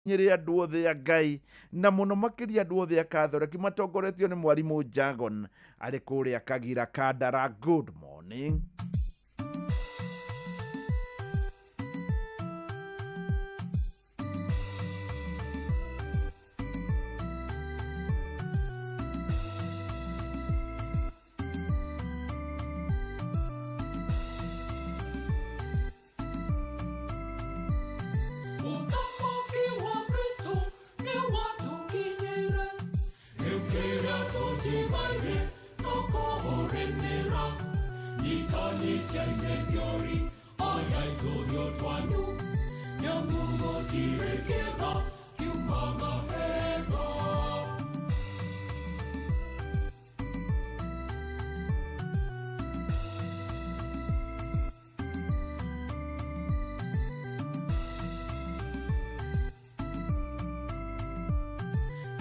Nyĩrĩ andũ othe a Ngai na mũno makĩria andũ othe a Kathoreki matongoretio nĩ mwarimũ Jagon arĩ kũrĩa Kagira Kandara. Good morning. Ũthamaki wa Kristo nĩ watũkinyĩire, rĩu kĩrĩa tũtigaire no kũũrĩmĩra. Nyitanĩtiai mĩthiori, oyai tũhiũ twanyu, nĩamu gũtirĩ kĩega kiumaga hega.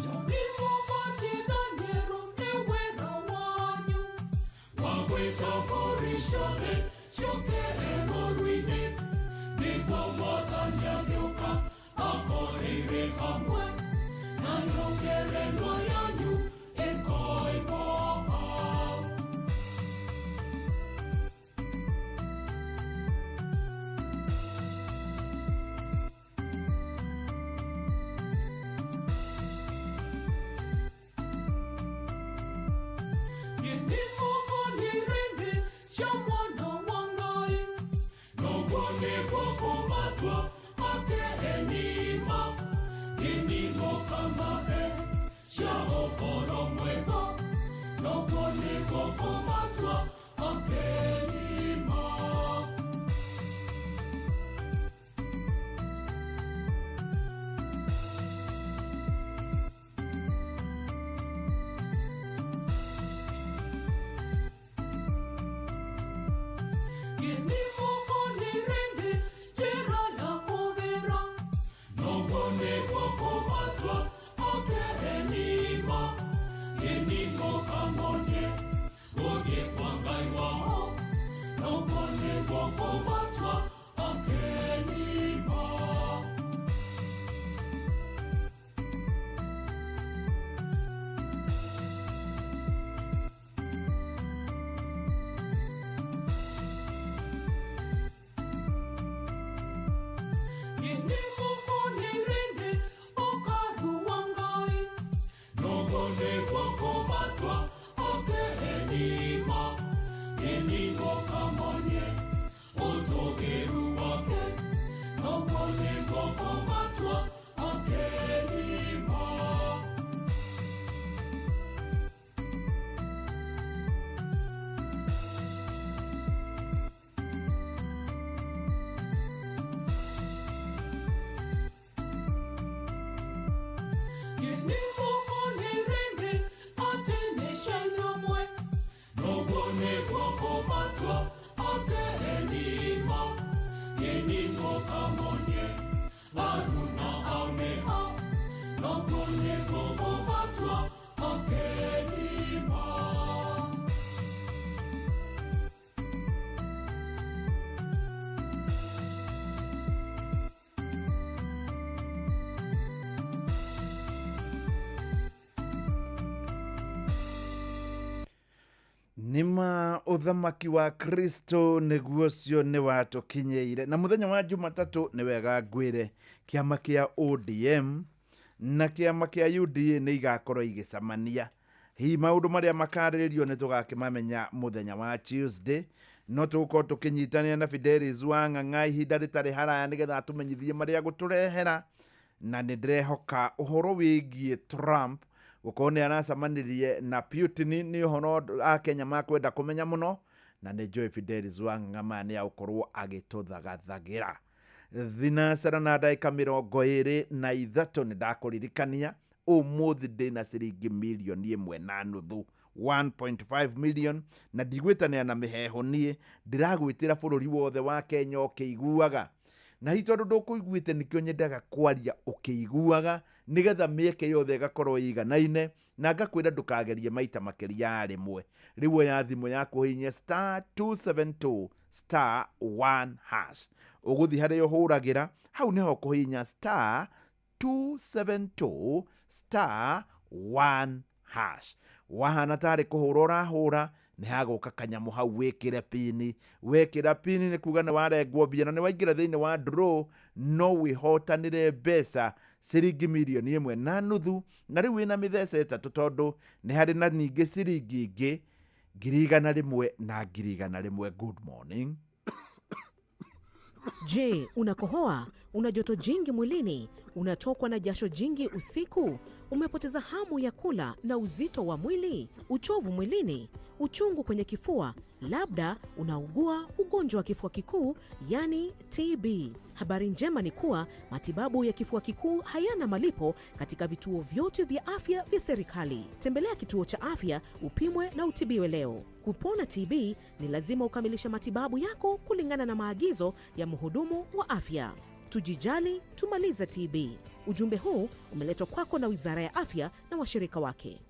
Joni mũbatithaniero nĩ wĩra wanyu, wa gwĩta mbũri ciothe ciũke rũũru-inĩ, nĩguo Mwathani agĩũka akoreire hamwe, nayo ngerenwa yanyu ĩkoimwo hau. Gĩnĩmũkonire cia mwana wa Ngai, noguo nĩguo kũmatua akenima. Gĩnĩmũkamahe cia ũhoro mwega, noguo nĩguo kũmatua akenima. Gĩnĩmũkonire njĩra ya kũgera, noguo nĩguo kũmatua akenima. Gĩnĩmũkamonie gũthiĩ kwa Ngai wao, noguo nĩguo kũmatua akenima. Gĩnĩmũkonire ũkaru wa Ngai, noguo nĩguo kũmatua akenima. Gĩnĩmũkamonie ũtũgĩru wake, noguo nĩguo kũmatua akenima. Gĩnĩmũkonire atĩ nĩ ciainamwe, noguo nĩguo kũmatua akenima. Gĩnĩmũkamonie aruna ao nĩ a, noguo nĩguo kũmatua akenima. Nĩma ũthamaki wa Kristo nĩguo ũcio nĩ watũkinyĩire. Na mũthenya wa Jumatatũ nĩ wega ngwĩre kĩama kĩa ODM na kĩama kĩa UDA nĩ igakorwo igĩcemania. Hihi maũndũ marĩa makarĩrĩrio nĩ tũgakĩmamenya mũthenya wa Tuesday, no tũgũkorwo tũkĩnyitanĩra na Fidelis wa Ng'ang'a ihinda rĩtarĩ haraya nĩgetha atũmenyithie marĩa gũtũrehera. Na nĩ ndĩrehoka ũhoro wĩgiĩ Trump gũkorwo nĩ aracemanirie na Putin nĩ ũhoro Akenya makwenda kũmenya mũno, na nĩ njũĩ Fidelis wa Ng'ang'a maya nĩ agũkorwo agĩtũthagathagĩra. Thinacara na ndagĩka 23 nĩ ndakũririkania ũmũthĩ ndĩna ciringi mirioni 1.5, 1.5 million, na ndigwĩtanĩra na mĩheho niĩ, ndĩragwĩtĩra bũrũri wothe wa Kenya ũkĩiguaga. Na hihi tondũ ndũkũiguĩte nĩkĩo nyendaga kwaria ũkĩiguaga, nĩgetha mĩeke yothe ĩgakorwo ĩiganaine, na ngakwĩra ndũkagerie maita makĩria ya rĩmwe. Rĩu oya thimũ yaku ũhihinye star 272 star 1 hash, ũgũthiĩ harĩa ũhũragĩra, hau nĩho ũkũhihinya star 272 star 1 hash. Wahana tarĩ kũhũra ũrahũra, nĩ hagũka kanyamũ hau wĩkĩre pini. Wekĩra pini nĩ kuga nĩ warengwo mbia na nĩ waingĩra thĩinĩ wa draw, no wĩhotanĩre mbeca ciringi 1.5 mirioni, na rĩu wĩna mĩthece 3 tondũ nĩ harĩ na ningĩ ciringi ingĩ 100,000 na 100,000. Good morning. Je, unakohoa? Una joto jingi mwilini? Unatokwa na jasho jingi usiku? Umepoteza hamu ya kula na uzito wa mwili? Uchovu mwilini? Uchungu kwenye kifua? Labda unaugua ugonjwa wa kifua kikuu, yani TB. Habari njema ni kuwa matibabu ya kifua kikuu hayana malipo katika vituo vyote vya afya vya serikali. Tembelea kituo cha afya upimwe na utibiwe leo. Kupona TB ni lazima ukamilishe matibabu yako kulingana na maagizo ya mhudumu wa afya. Tujijali, tumalize TB. Ujumbe huu umeletwa kwako na Wizara ya Afya na washirika wake.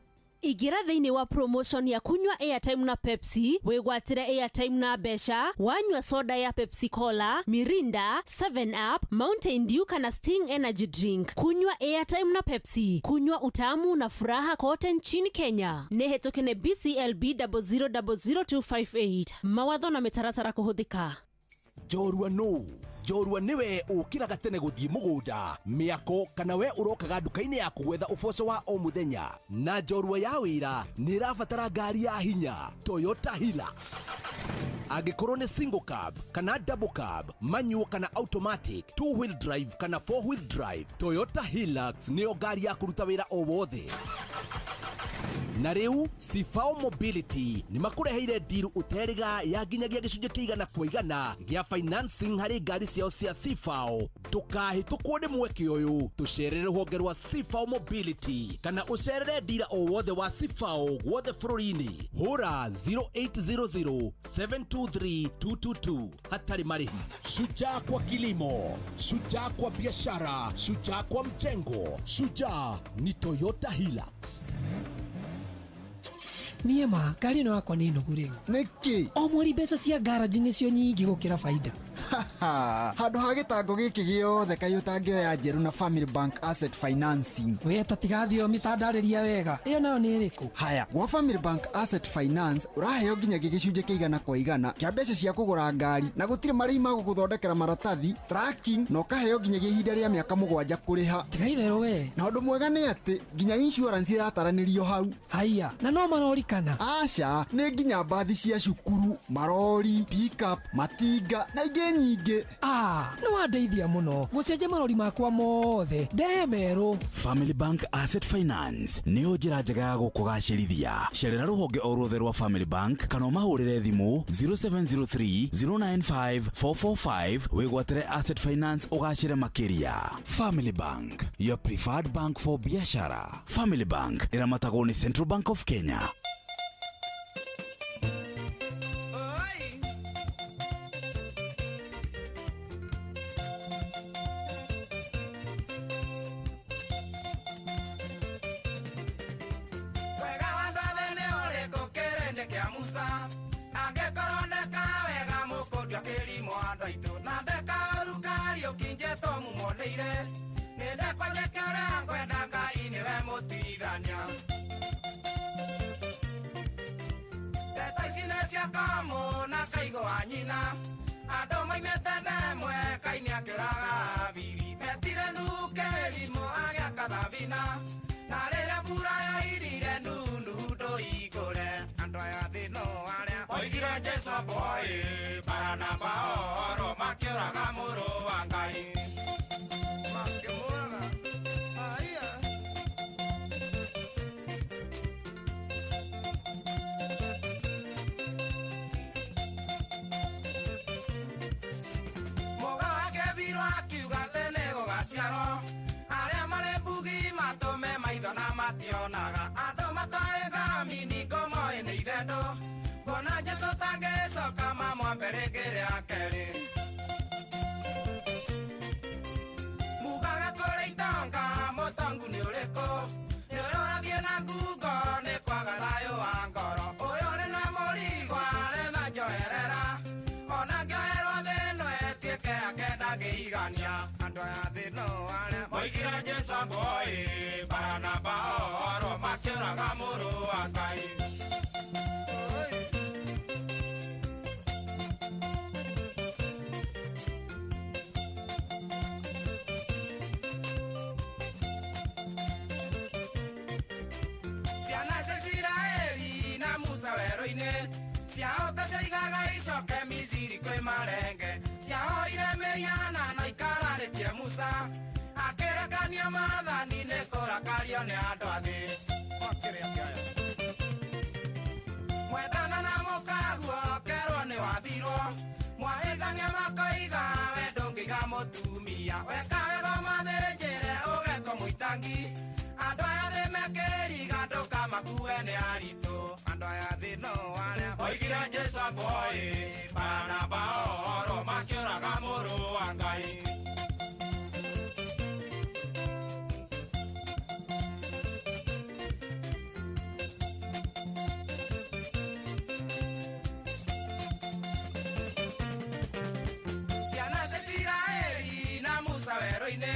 Ingĩra thĩinĩ wa promotion ya kunywa airtime na Pepsi, wĩgwatĩre airtime na mbeca wanyua soda ya Pepsi Cola, Mirinda, 7 Up, Mountain Dew kana Sting Energy Drink. Kunywa airtime na Pepsi, kunywa utamu na furaha kote nchini Kenya. Nĩ hetũke nĩ BCLB 0000258. Mawatho na mĩtaratara kũhũthĩka. Njorua nũ? Njorua nĩwe ũkĩraga tene gũthiĩ mũgũnda, mĩako, kana we ũrokaga nduka-inĩ yaku gwetha ũboco wa o mũthenya. Na njorua ya wĩra nĩ ĩrabatara ngari ya hinya, Toyota Hilux. Angĩkorwo nĩ single cab kana double cab, manual kana automatic, two wheel drive kana four wheel drive, Toyota Hilux nĩyo ngari ya kũruta wĩra o wothe. Na rĩu Cifao Mobility nĩ makũreheire ndiru ũterĩga ya nginyagia 100% gĩa financing harĩ ngari ciao cia Cifao. Ndũkahĩtũkwo nĩ mweke ũyũ. Tũcerere rũhonge rwa Cifao Mobility kana ũcerere ndira o wothe wa Cifao guothe bũrũri-inĩ. Hũra 0800 723 222 hatarĩ marĩhi. Shujaa kwa kilimo, shujaa kwa biashara, shujaa kwa mjengo, shujaa ni Toyota Hilux. Niĩ ma ngari ĩno yakwa nĩ nogu rĩu. Nĩkĩ? O mweri mbeca cia ngaraji nĩcio nyingĩ gũkĩra baida. Handũ ha gĩtango gĩkĩ gĩothe kaĩ ũtangĩoya njerũ na Family Bank Asset Financing? We ta tigathio mĩtandarĩria wega, ĩyo nayo nĩ ĩrĩkũ? Haya, gwa Family Bank Asset Finance ũraheo nginyagia 100% kĩa mbeca cia kũgũra ngari, na gũtirĩ marĩhi ma gũgũthondekera maratathi, tracking, na ũkaheo nginyagia ihinda rĩa mĩaka 7 kũrĩha. Tiga itherũ we. Na ũndũ mwega nĩ atĩ nginya insurance ĩrataranĩrio hau. Haiya, na no marori kana? Aca, nĩ nginya mbathi cia cukuru, marori, pickup, matinga na ingĩ nyingĩ. Ah, nĩ wandeithia mũno gũcenjia marori makwa mothe ndehe merũ. Family Bank Asset Finance nĩyo njĩra njega ya gũkũgacĩrithia. Cerera rũhonge o ruothe rwa Family Bank kana ũmahũrĩre thimũ 0703 095 445 wĩgwatĩre Asset Finance ũgacĩre makĩria. Family Bank, your preferred bank for biashara. Family Bank ĩramatagwo nĩ Central Bank of Kenya. Wega wa Ndathe nĩ ũrĩkũ kĩrĩndĩ kĩa Musa? Angĩkorwo ndeka wega mũkũndio kĩrimũ andũ aitũ, na ndeka ũru Kariũki Jesũ mumoneire. Nĩ ndekwa njĩke ũrĩa ngwenda, Ngai nĩwe mũtuithania. Ndeto ici nĩ cia kamũ na kaigũ wa nyina, andũ moimĩte ndemwe Kaini akĩũraga Habili. Metire Nuhu kĩrimũ agĩaka thabina, na rĩrĩa mbura yoirire Nuhu ndũigũre. Andũ aya thĩ no arĩa oigire Jesũ boy, Baranaba oro makĩũraga mũrũ wa Ngai. Makĩmũraga. Aya. Mũga akebirwo akiuga atĩ nĩ gũgaciarwo arĩa marĩ mbugi matũme maitho na mationaga, andũ matoĩ thamini ngomoĩ nĩ ithendũ, kuona Jesũ tangĩcoka mamwambe rĩngĩ rĩa kerĩ. Mugaga kũrĩ itonga mũtongu nĩ ũrĩkũ? Nĩ ũrĩa ũrathiĩ na ngungo nĩ kwaga thayũ wa ngoro, ũyũ ũrĩ na mũrigo arĩ na njoherera, ona ngĩoherwo thĩ ĩno ĩtuĩke yake ndangĩigania. Oigire Jesu amboi Baranaba oro makĩũraga mũrũ wa Ngai. Ciana cia Isiraeli na Musa werũ-inĩ ciahota ciaigaga icoke Misiri kwĩ marenge ciahoire mĩhianano ikararĩtie Musa akĩrekania maathani nĩ kũrakario nĩ andũ a thĩ. Mwendana na mũkaguo kerwo nĩ wathirwo mwahĩtania makoiga we ndũngĩiga mũtumia weka wega mathĩnjĩre ũgetwo mũitangi andũ aya thĩ mekĩriga ndũkamakue nĩ aritũ andũ aya thĩ no arĩa oigire Jesu amboi Baranaba oro makĩũraga mũrũ wa Ngai. Ciana cia Isiraeli na Musa werũ-inĩ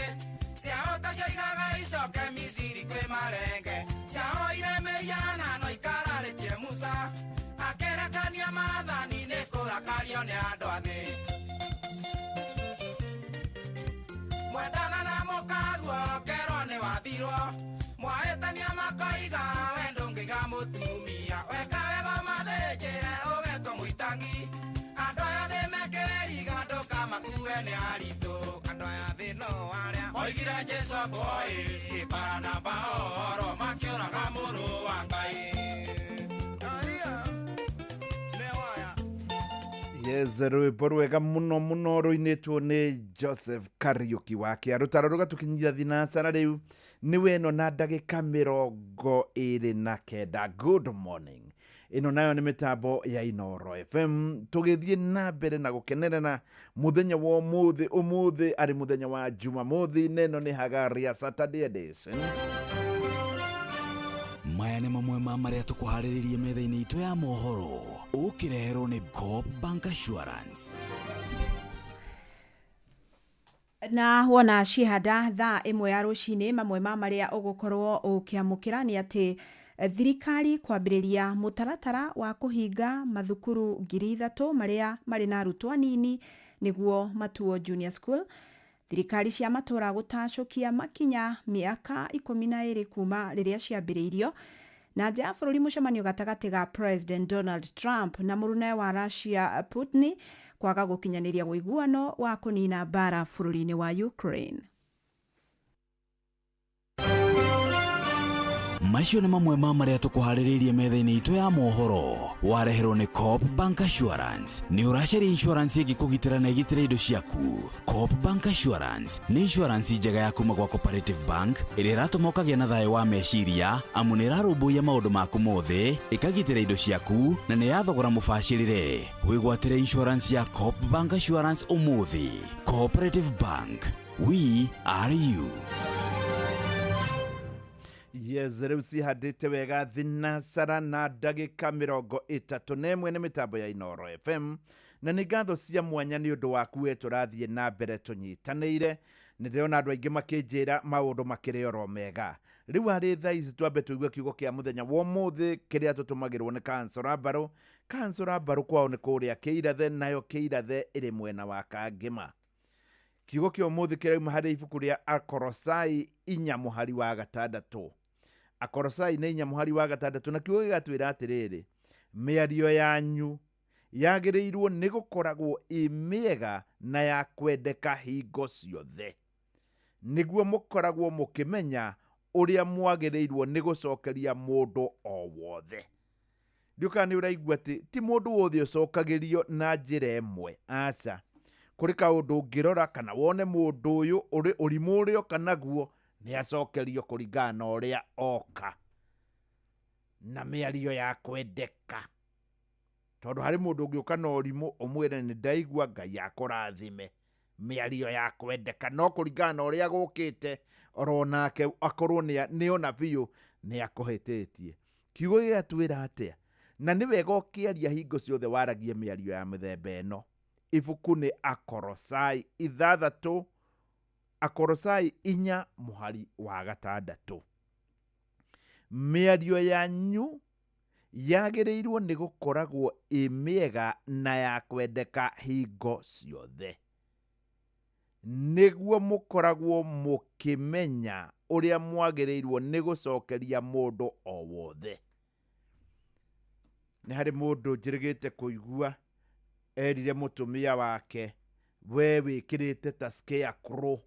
ciahota ciaigaga icoke Misiri kwĩ marenge ciahoire mĩhianano ikararĩtie Musa akĩrekania maathani nĩ kũrakario nĩ andũ a thĩ. Mwendana na mũkaguo kerwo nĩ wathirwo mwahĩtania makoiga we ndũngĩiga mũtumia weka wega mathĩnjĩre ũgetwo mũitangi andũ aya thĩ mekĩriga ndũkamakue nĩ aritũ andũ aya thĩ no arĩa oigire Jesu amboi Baranaba oro makĩũraga mũrũ wa Ngai. Yes, rwĩmbo rwega mũno mũno rũinĩtwo nĩ Joseph Kariuki wa Kĩarũtaro rũgatũkinyia thinacara rĩu nĩ weno na ndagĩka 29. Good morning. Ĩno nayo nĩ mĩtambo ya Inooro FM tũgĩthiĩ na mbere na gũkenerera mũthenya wa ũmũthĩ. Ũmũthĩ arĩ mũthenya wa Jumamothi na ĩno nĩ Hagaria Saturday edition. Maya nĩ mamwe ma marĩa tũkũharĩrĩrie metha-inĩ itũ ya mohoro ũkĩreherwo nĩ Coop Bank Assurance. Na wona cihanda thaa 1 ya rũcinĩ mamwe ma marĩa ũgũkorwo ũkĩamũkĩra nĩ atĩ thirikari kwambĩrĩria mũtaratara wa kũhinga mathukuru 3,000 marĩa marĩ na arutwo anini nĩguo matuo junior school. Thirikari cia matũra gũtacũkia makinya mĩaka 12 kuma rĩrĩa ciambĩrĩirio. Na nja ya bũrũri mũcemanio gatagatĩ ga President Donald Trump na mũrune wa Russia Putin kwaga gũkinyanĩria ũiguano wa kũnina mbara bũrũri-inĩ wa Ukraine. Macio nĩ mamwe ma marĩa tũkũharĩrĩirie metha-inĩ itũ ya mohoro wareherwo nĩ Coop Bank Assurance. Nĩ ũracaria insurance ĩngĩkũgitĩra na ĩgitĩre indo ciaku. Coop Bank Assurance nĩ insurance njega ya kuma gwa Cooperative Bank ĩrĩa ĩratũma ũkagĩa na thayũ wa meciria amu nĩ ĩrarũmbũiya maũndũ maku mothe, ĩkagitĩra indo ciaku na nĩ ya thogora mũbacĩrĩre. Wĩgwatĩre insurance ya Coop Bank Assurance ũmũthĩ. Cooperative Bank, we are you. Yes, rĩu cihandĩte wega thinacara na ndagĩka 31 nĩ mĩtambo ya Inooro FM na nĩ ngatho cia mwanya nĩ ũndũ waku we tũrathiĩ na mbere tũnyitanĩire. Nĩ ndĩrona andũ aingĩ makĩnjĩra maũndũ makĩrĩ oro mega. Rĩu harĩ thaa ici twambe tũigue kiugo kĩa mũthenya wa ũmũthĩ kĩrĩa tũtũmagĩrwo nĩ Kansũra Mbarũ. Kansũra Mbarũ kwao nĩ kũrĩa Kĩirathe, nayo Kĩirathe ĩrĩ mwena wa Kangĩma. Kiugo kĩa ũmũthĩ kĩrauma harĩ ibuku rĩa Akorosai 4 mũhari wa 6. Akorosai nĩ 4 mũhari wa 6 na kiugo gĩgatwĩra atĩrĩrĩ, mĩario yanyu yagĩrĩirwo nĩ gũkoragwo ĩ mĩega na ya kwendeka hingo ciothe, nĩguo mũkoragwo mũkĩmenya ũrĩa mwagĩrĩirwo nĩ gũcokeria mũndũ o wothe. Ndiũkaga nĩ ũraigua atĩ ti mũndũ wothe ũcokagĩrio na njĩra ĩmwe, aca. Kũrĩ kaũndũ ũngĩrora kana wone mũndũ ũyũ ũrimũ ũrĩa oka naguo nĩ acokerio kũringana na ũrĩa oka na mĩario ya kwendeka. Tondũ harĩ mũndũ ũngĩũka na ũrimũ ũmwĩre nĩ ndaigua Ngai akũrathime, mĩario ya kwendeka, no kũringana na ũrĩa gũkĩte oro nake akorwo nĩ ona biũ nĩ akũhĩtĩtie. Kiugo gĩgatwĩra atĩa? Na nĩ wega ũkĩaria hingo ciothe waragie mĩario ya mĩthemba ĩno. Ibuku nĩ Akorosai 6 Akorosai 4 mũhari wa 6. Mĩario yanyu yagĩrĩirwo nĩ gũkoragwo ĩ mĩega na ya kwendeka hingo ciothe, nĩguo mũkoragwo mũkĩmenya ũrĩa mwagĩrĩirwo nĩ gũcokeria mũndũ o wothe. Nĩ harĩ mũndũ njĩrĩgĩte kũigua erire mũtumia wake, we wĩkĩrĩte ta scarecrow.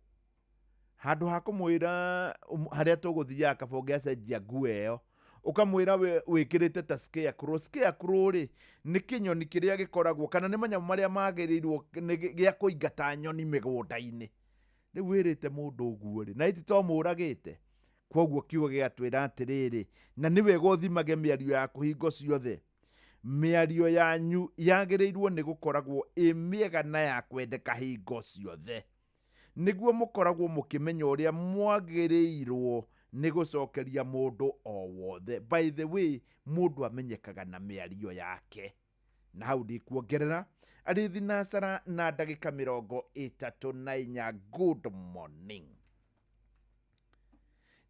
Handũ ha kũmwĩra harĩa tũgũthiaga kaba ũngĩacenjia nguo ĩyo, ũkamwĩra wĩkĩrĩte ta scarecrow. Scarecrow rĩ nĩ kĩnyoni kĩrĩa gĩkoragwo kana nĩ manyamũ marĩa magĩrĩirwo gĩa kũingata nyoni mĩgũnda-inĩ. Rĩu wĩrĩte mũndũ ũguo rĩ, na iti to mũragĩte. Kwoguo kiugo gĩgatwĩra atĩrĩrĩ, na nĩ wega ũthimage mĩario yaku hingo ciothe. Mĩario yanyu yagĩrĩirwo nĩ gũkoragwo ĩ mĩega na ya kwendeka hingo ciothe, nĩguo mũkoragwo mũkĩmenya ũrĩa mwagĩrĩirwo nĩ gũcokeria mũndũ o wothe. By the way, mũndũ amenyekaga na mĩario yake. Na hau ndikuongerera, arĩ thinacara na ndagĩka 34. Good morning.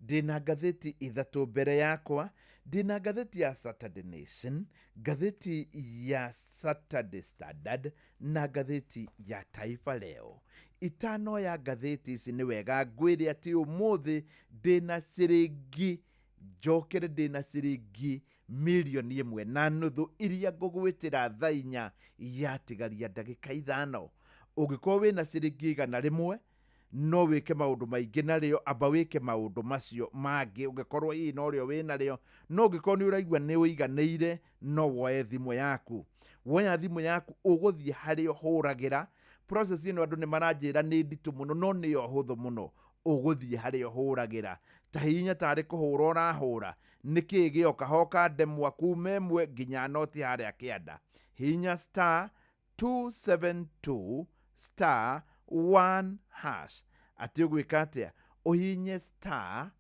Ndĩna ngathĩti 3 mbere yakwa. Ndĩna ngathĩti ya Saturday Nation, ngathĩti ya Saturday Standard na ngathĩti ya Taifa Leo. Itano ya ngathĩti ici nĩ wega ngwĩre atĩ ũmũthĩ ndĩna ciringi, njokere ndĩna ciringi mirioni 1.5 iria ngũgwĩtĩra thaa 4 yatigaria ndagĩka 5. Ũngĩkorwo wĩna ciringi 100 no wĩke maũndũ maingĩ narĩo, amba wĩke maũndũ macio mangĩ ũngĩkorwo hihi norĩo wĩnarĩo. No ũngĩkorwo nĩ ũraigua nĩ ũiganĩire, no woe thimũ yaku. Woya thimũ yaku ũgũthiĩ harĩa ũhũragĩra. Process ĩno andũ nĩ maranjĩra nĩ nditũ mũno, no nĩyo hũthũ mũno. Ũgũthiĩ harĩa ũhũragĩra, ta hihinya tarĩ kũhũra ũrahũra, nĩkĩĩ gĩoka? Hoka ndemwa kuma 1 nginya noti harĩa kĩanda. Hihinya star 272 star 1 hash. Atĩ ũgwĩka atĩa? Ũhihinye star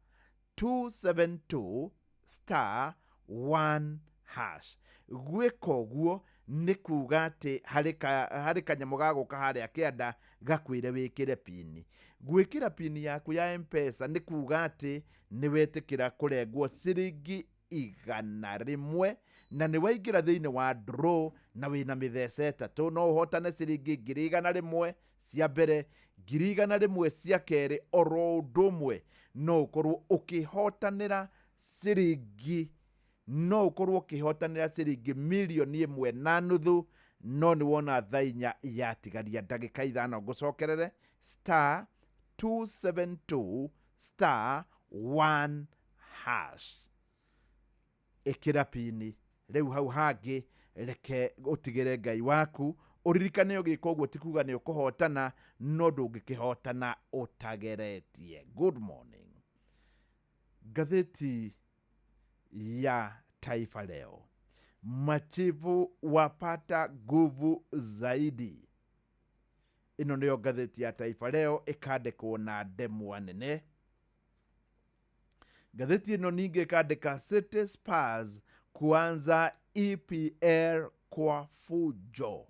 272 star 1 hash. Gwĩka ũguo nĩ kuga atĩ harĩ kanyamũ gagũka harĩa kĩanda gakwĩre wĩkĩre pini. Gwĩkĩra pini yaku ya M-Pesa nĩ kuga atĩ nĩ wetĩkĩra kũrengwo ciringi 100 na nĩ waingĩra thĩinĩ wa draw na wĩna mĩthece 3. No ũhotane ciringi 100,000 cia mbere, 100,000 cia kerĩ, oro ũndũ ũmwe no ũkorwo ũkĩhotanĩra ciringi, no ũkorwo ũkĩhotanĩra ciringi mirioni 1.5. No nĩ wona thaa 4 yatigaria ndagĩka 5. Ngũcokerere star 272 star 1 hash. Ĩkĩra pini. Rĩu hau hangĩ reke ũtigĩre Ngai waku. Ũririkane ũgĩka ũguo ti kuga nĩ ũkũhotana, no ndũngĩkĩhotana ũtageretie. Good morning. Ngathĩti ya Taifa Leo, machifu wapata nguvu zaidi. Ĩno nĩyo ngathĩti ya Taifa Leo, ĩkandĩkwo na ndemwa nene. Ngathĩti ĩno ningĩ ĩkandĩka City Spurs kuanza EPL kwa fujo.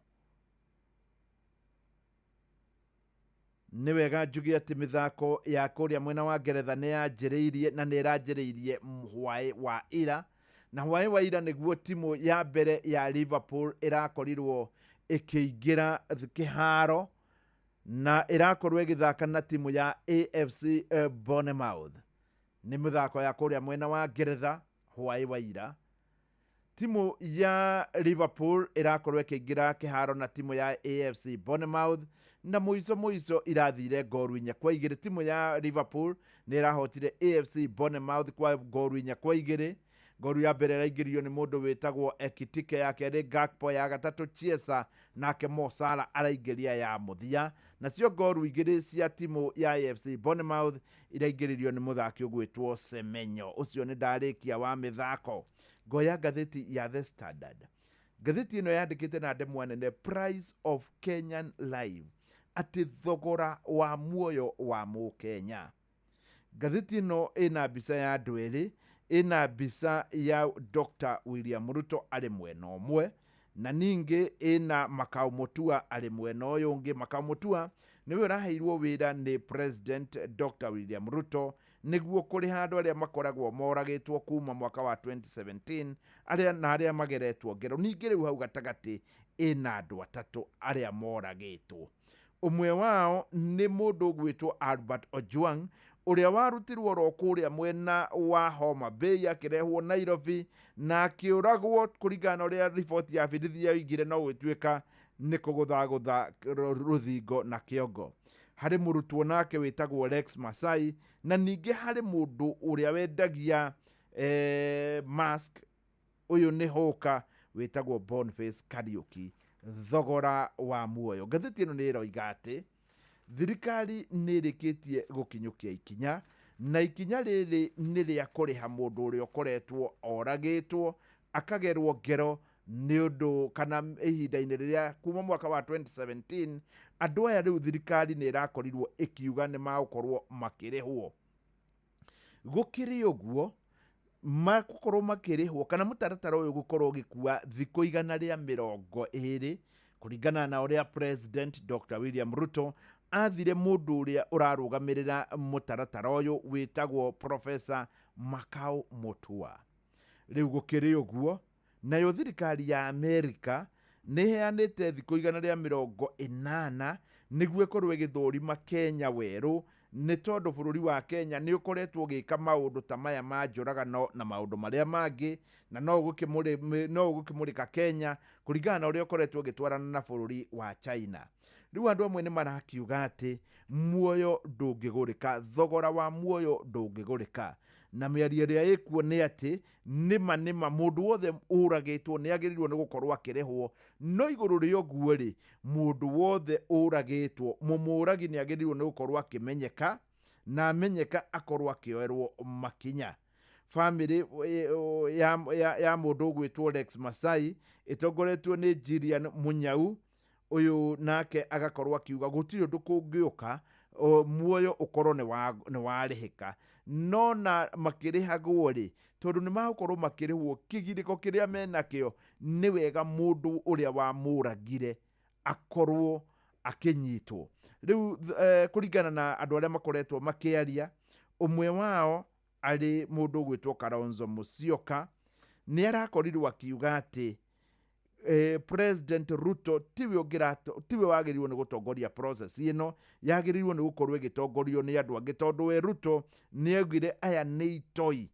Nĩ wega njuge atĩ mĩthako ya kũrĩa mwena wa Ngeretha nĩ yanjĩrĩirie na nĩ ĩranjĩrĩirie hwaĩ wa ira. Na hwaĩ wa ira nĩguo timu ya mbere ya Liverpool ĩrakorirwo ĩkĩingĩra kĩharo na ĩrakorwo ĩgĩthaka na timu ya AFC Bournemouth. Nĩ mĩthako ya kũrĩa mwena wa Ngeretha hwaĩ wa ira. Timu ya Liverpool ĩrakorwo ĩkĩingĩra kĩharo na timu ya AFC Bournemouth na mũico mũico irathire ngoru 4-2. Timu ya Liverpool nĩ ĩrahotire AFC Bournemouth kwa ngoru 4-2. Ngoru ya mbere ĩraingĩrio nĩ mũndũ wĩtagwo Ekitike, ya kerĩ Gakpo, ya gatatũ Chiesa, nake Mo Salah araingĩria ya mũthia. Nacio ngoru 2 cia timu ya AFC Bournemouth iraingĩrĩrio nĩ mũthaki ũgwĩtwo Semenyo. Ũcio nĩ ndarĩkia wa mĩthako. Ngoya ngathĩti ya The Standard. Ngathĩti ĩno yandĩkĩte na ndemwa nene, Price of Kenyan Life, atĩ thogora wa muoyo wa mũkenya. Ngathĩti ĩno ĩna mbica ya andũ erĩ, ĩna mbica ya Dr. William Ruto arĩ mwena ũmwe, Na ningĩ ĩna Makau Mutua arĩ mwena ũyũ ũngĩ. Makau Mutua nĩwe ũraheirwo wĩra nĩ President Dr. William Ruto nĩguo kũrĩha andũ arĩa makoragwo moragĩtwo kuma mwaka wa 2017, arĩa na arĩa mageretwo ngero. Ningĩ rĩu hau gatagatĩ ĩna andũ atatũ arĩa moragĩtwo. Ũmwe wao nĩ mũndũ ũgwĩtwo Albert Ojwang, ũrĩa warutirwo oro kũrĩa mwena wa Homa Bay akĩrehwo Nairobi na akĩũragwo kũringana na ũrĩa riboti ya borithi yoigire, no gũtuĩka nĩ kũgũthagũtha rũthingo na kĩongo. Harĩ mũrutwo nake wĩtagwo Rex Masai, na ningĩ harĩ mũndũ ũrĩa wendagia mask, ũyũ nĩ hũka wĩtagwo Boniface Kariuki. Thogora wa muoyo, ngathĩti ĩno nĩ ĩroiga atĩ thirikari nĩ ĩrĩkĩtie gũkinyũkia ikinya, na ikinya rĩrĩ nĩ rĩa kũrĩha mũndũ ũrĩa ũkoretwo oragĩtwo akagerwo ngero nĩ ũndũ kana ihinda-inĩ rĩrĩa kuma mwaka wa 2017. Andũ aya rĩu thirikari nĩ ĩrakorirwo ĩkiuga nĩ magũkorwo makĩrĩhwo. Gũkĩrĩ ũguo, magũkorwo makĩrĩhwo kana mũtaratara ũyũ gũkorwo ũgĩkua thikũ 120 kũringana na ũrĩa President Dr. William Ruto athire mũndũ ũrĩa ũrarũgamĩrĩra mũtaratara ũyũ wĩtagwo Professor Makau Mutua. Rĩu gũkĩrĩ ũguo, nayo thirikari ya Amerika nĩ ĩheanĩte thikũ 180 nĩguo ĩkorwo ĩgĩthũrima Kenya werũ, nĩ tondũ bũrũri wa Kenya nĩ ũkoretwo ũgĩka maũndũ ta maya ma njũragano na maũndũ marĩa mangĩ, na no ũgũkĩmũrĩka Kenya kũringana na ũrĩa ũkoretwo ũgĩtwarana na bũrũri wa China. Rĩu andũ amwe nĩ marakiuga atĩ muoyo ndũngĩgũrĩka, thogora wa muoyo ndũngĩgũrĩka, na mĩario ĩrĩa ĩkuo nĩ atĩ nĩma nĩma mũndũ wothe ũragĩtwo nĩ agĩrĩirwo nĩ gũkorwo akĩrĩhwo, no igũrũ rĩa ũguo rĩ, mũndũ wothe ũragĩtwo, mũmũragi nĩ agĩrĩirwo nĩ gũkorwo akĩmenyeka, na amenyeka akorwo akĩoerwo makinya. Bamĩrĩ ya mũndũ ũgwĩtwo Rex Masai ĩtongoretio nĩ Gillian Munyau, ũyũ nake agakorwo akiuga gũtirĩ ũndũ kũngĩũka muoyo ũkorwo nĩ warĩhĩka, no na makĩrĩhagwo rĩ, tondũ nĩ magũkorwo makĩrĩhwo kĩgirĩko kĩrĩa menakĩo, nĩ wega mũndũ ũrĩa wamũragire akorwo akĩnyitwo. Rĩu kũringana na andũ arĩa makoretwo makĩaria, ũmwe wao arĩ mũndũ ũgwĩtwo Kalonzo Musyoka, nĩ arakorirwo akiuga atĩ President Ruto tiwe wagĩrĩirwo nĩ gũtongoria process ĩno, yagĩrĩirwo nĩ gũkorwo ĩgĩtongorio nĩ andũ angĩ, tondũ we Ruto nĩ augire aya nĩ itoi,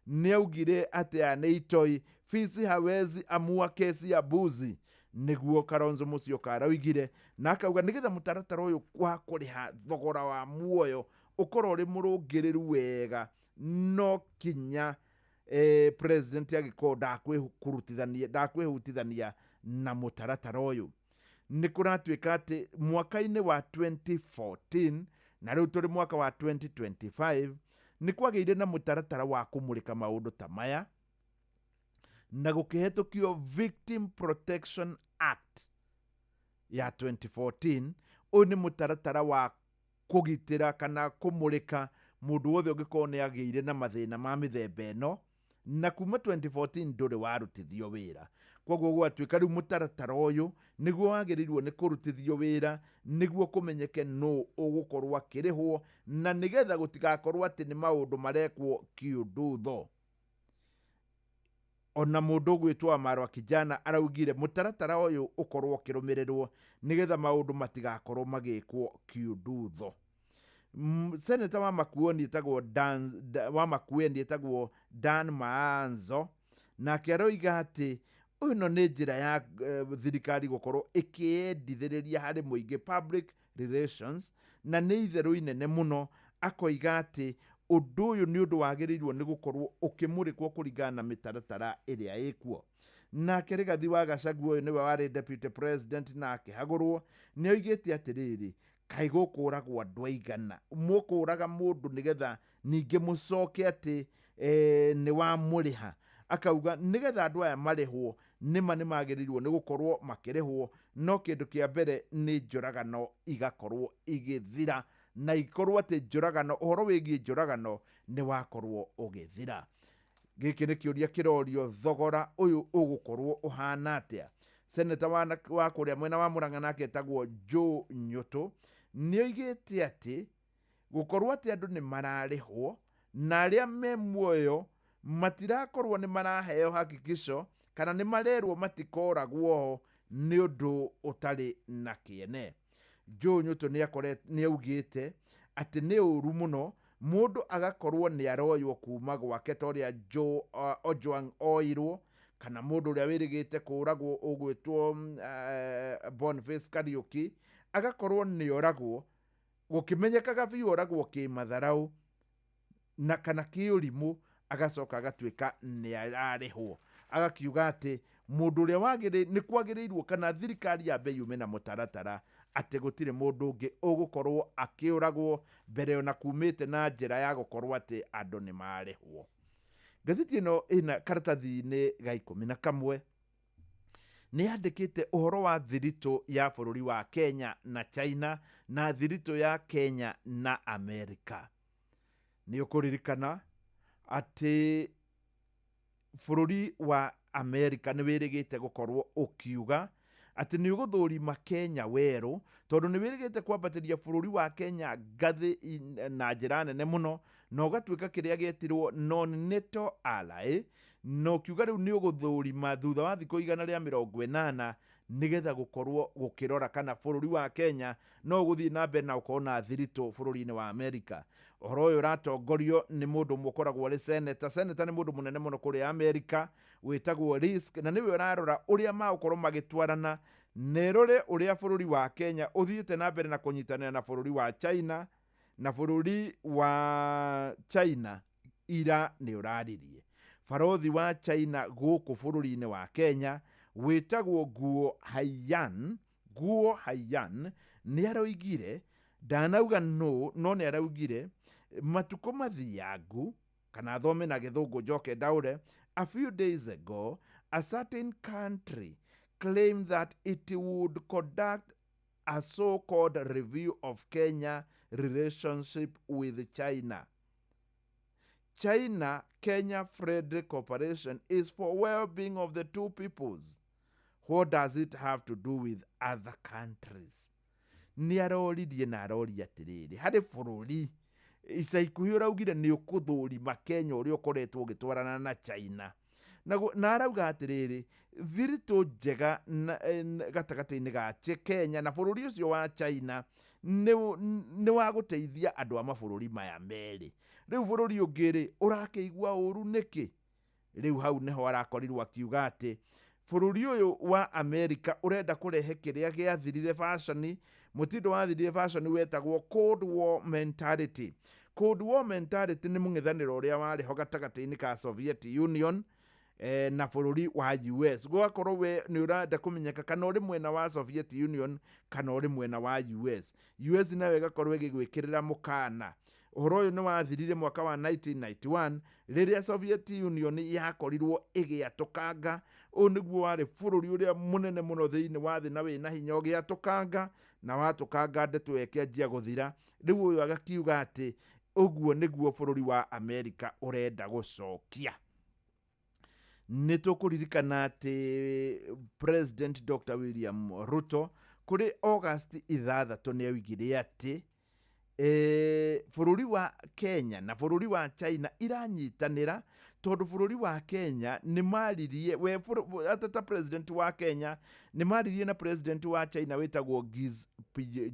nĩ augire atĩ aya nĩ itoi, fisi hawezi amua kesi ya mbuzi, nĩguo Kalonzo Musyoka araugire, na akauga nĩgetha mũtaratara ũyũ wa kũrĩha thogora wa muoyo ũkorwo ũrĩ mũrũngĩrĩru wega, no kinya President agĩkorwo ndakwĩhutithania na mũtaratara ũyũ. Nĩ kũratuĩka atĩ mwaka-inĩ wa 2014 na rĩu tũrĩ mwaka wa 2025, nĩ kwagĩire na mũtaratara wa kũmũrĩka maũndũ ta maya, na gũkĩhetũkio Victim Protection Act ya 2014. Ũyũ nĩ mũtaratara wa kũgitĩra kana kũmũrĩka mũndũ wothe ũngĩkorwo nĩ agĩire na mathĩna ma mĩthemba ĩno, na kuma 2014 ndũrĩ warutithio wĩra. Koguo gwatuĩka rĩu mũtaratara ũyũ nĩguo wagĩrĩirwo nĩ kũrutithio wĩra nĩguo kũmenyeke nũ ũgũkorwo akĩrĩhwo, na nĩgetha gũtigakorwo atĩ nĩ maũndũ marekwo kĩũndũtho. Ona mũndũ ũgwĩtwo Marwa Kijana araugire mũtaratara ũyũ ũkorwo ũkĩrũmĩrĩrwo nĩgetha maũndũ matigakorwo magĩkwo kĩũndũtho. Seneta wa Makueni ĩtagwo Dan Maanzo nake aroiga atĩ ĩno nĩ njĩra ya thirikari gũkorwo ĩkĩendithĩrĩria harĩ mũingĩ, public relations, na nĩ itherũ inene mũno. Akoiga atĩ ũndũ ũyũ nĩ ũndũ wagĩrĩirwo nĩ gũkorwo ũkĩmũrĩkwo kũringana na mĩtaratara ĩrĩa ĩkuo. Nake Rigathi wa Gachagua ũyũ nĩwe warĩ deputy president na akĩhagũrwo, nĩ oigĩte atĩrĩrĩ, kaĩ gũkũragwo andũ aigana, mũkũraga mũndũ nĩgetha ningĩ mũcoke atĩ nĩ wamũrĩha. Akauga nĩgetha andũ aya marĩhwo nĩma nĩ magĩrĩirwo nĩ gũkorwo makĩrĩhwo, no kĩndũ kĩa mbere nĩ njũragano igakorwo igĩthira, na ikorwo atĩ njũragano, ũhoro wĩgiĩ njũragano nĩ wakorwo ũgĩthira. Gĩkĩ nĩ kĩũria kĩrorio, thogora ũyũ ũgũkorwo ũhana atĩa? Seneta wa kũrĩa mwena wa Murang'a nake etagwo Joe Nyũtũ nĩ oigĩte atĩ gũkorwo atĩ andũ nĩ mararĩhwo na arĩa me muoyo matirakorwo nĩ maraheo hakikisho kana nĩ marerwo matikoragwo ho nĩ ũndũ ũtarĩ na kĩene. Joe Nyũtũ nĩ augĩte atĩ nĩ ũru mũno mũndũ agakorwo nĩ aroywo kuma gwake ta ũrĩa Joe Ojwang oirwo, kana mũndũ ũrĩa wĩrĩgĩte kũragwo ũgwĩtwo Boniface Kariuki agakorwo nĩ oragwo gũkĩmenyekaga biũ oragwo kĩmatharau na kana kĩũrimũ, agacoka agatuĩka nĩ ararĩhwo. Agakiuga atĩ mũndũ ũrĩa nĩ kwagĩrĩirwo kana thirikari yambe yume na mũtaratara atĩ gũtirĩ mũndũ ũngĩ ũgũkorwo akĩũragwo mbere ona kumĩte na njĩra ya gũkorwo atĩ andũ nĩ marĩhwo. Ngathĩti ĩno ĩna karatathi-inĩ ga 11 nĩ yandĩkĩte ũhoro wa thiritũ ya bũrũri wa Kenya na China na thiritũ ya Kenya na Amerika. Nĩ ũkũririkana atĩ bũrũri wa Amerika nĩ wĩrĩgĩte gũkorwo ũkiuga atĩ nĩ ũgũthũrima Kenya werũ tondũ nĩ wĩrĩgĩte kwambatĩria bũrũri wa Kenya ngathĩ na njĩra nene mũno na ũgatuĩka kĩrĩa gĩetirwo non-NATO ally, na ũkiuga rĩu nĩ ũgũthũrima thutha wa thikũ 180 nĩgetha gũkorwo gũkĩrora kana bũrũri wa Kenya no ũgũthiĩ na mbere na ũkorwo na thiritũ bũrũri-inĩ wa Amerika. Ũhoro ũyũ ũratongorio nĩ mũndũ ũmwe ũkoragwo arĩ senator. Senator nĩ mũndũ mũnene mũno kũrĩa Amerika wĩtagwo Risk, na nĩwe ũrarora ũrĩa magũkorwo magĩtwarana na ĩrore ũrĩa bũrũri wa Kenya ũthiĩte na mbere na kũnyitanĩra na bũrũri wa China, na bũrũri wa China ira nĩ ũraririe. Barothi wa China gũkũ bũrũri-inĩ wa Kenya wĩtagwo Guo Haiyan, Guo Haiyan nĩ aroigire, ndanauga no, no nĩ araugire matukũ mathiangu, kana thome na gĩthũngũ njoke ndaũre, a few days ago a certain country claimed that it would conduct a so-called review of Kenya relationship with China. China-Kenya Friendly Cooperation is for well-being of the two peoples. What does it have to do with other countries? Nĩ aroririe na aroria atĩrĩrĩ, harĩ bũrũri ica ikuhĩ ũraugire nĩ ũkũthũrima Kenya ũrĩa ũkoretwo ũgĩtwarana na China. Na arauga atĩrĩrĩ, thiritũ njega gatagatĩ-inĩ ga Kenya na bũrũri ũcio wa China nĩ wa gũteithia andũ a mabũrũri maya merĩ. Rĩu bũrũri ũngĩ rĩ, ũrakĩigua ũru nĩkĩ? Rĩu hau nĩho arakorirwo akiuga atĩ bũrũri ũyũ wa Amerika ũrenda kũrehe kĩrĩa gĩathirire fashion, mũtindo wathirire fashion wetagwo Cold War mentality. Cold War mentality nĩ mũng'ethanĩro ũrĩa warĩ ho gatagatĩ-inĩ ka Soviet Union na bũrũri wa US. Gũgakorwo we nĩ ũrenda kũmenyeka kana ũrĩ mwena wa Soviet Union kana ũrĩ mwena wa US. US nayo ĩgakorwo ĩgĩgwĩkĩrĩra mũkana. Ũhoro ũyũ nĩ wathirire mwaka wa 1991 rĩrĩa Soviet Union yakorirwo ĩgĩatũkanga. Ũyũ nĩguo warĩ bũrũri ũrĩa mũnene mũno thĩinĩ wa thĩ na wĩna hinya ũgĩatũkanga, na watũkanga ndeto ĩkĩanjia gũthira. Rĩu ũyũ agakiuga atĩ ũguo nĩguo bũrũri wa Amerika ũrenda gũcokia. Nĩ tũkũririkana atĩ President Dr. William Ruto kũrĩ August 6 nĩ oigire atĩ bũrũri wa Kenya na bũrũri wa China iranyitanĩra tondũ bũrũri wa Kenya nĩ maririe we ta president wa Kenya nĩ maririe na president wa China wĩtagwo Xi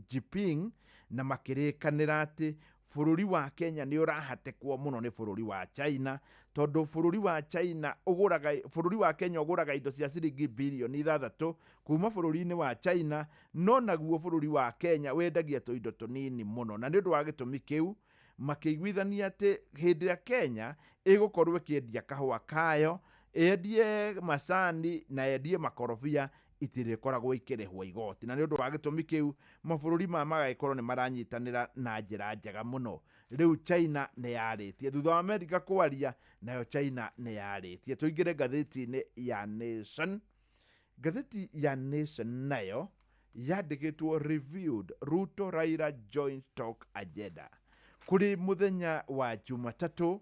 Jinping na makĩrĩkanĩra atĩ bũrũri wa Kenya nĩ ũrahatĩkwo mũno nĩ bũrũri wa China tondũ bũrũri wa China ũgũraga, bũrũri wa Kenya ũgũraga indo cia ciringi birioni 6 kuma bũrũri-inĩ wa China, no naguo bũrũri wa Kenya wendagia tũindo tũnini mũno, na nĩ ũndũ wa gĩtũmi kĩu makĩiguithania atĩ hĩndĩ ĩrĩa Kenya ĩgũkorwo ĩkĩendia kahũa kayo, ĩendie macani na ĩendie makorobia, itirĩkoragwo ikĩrĩhwo igoti, na nĩ ũndũ wa gĩtũmi kĩu mabũrũri maya magagĩkorwo nĩ maranyitanĩra na njĩra njega mũno. Rĩu China nĩ yarĩtie thutha wa Amerika kwaria, nayo China nĩ yarĩtie. Tũingĩre ngathĩti-inĩ ya Nation. Ngathĩti ya Nation nayo yandĩkĩtwo reviewed Ruto Raila joint talk agenda. Kũrĩ mũthenya wa Jumatatũ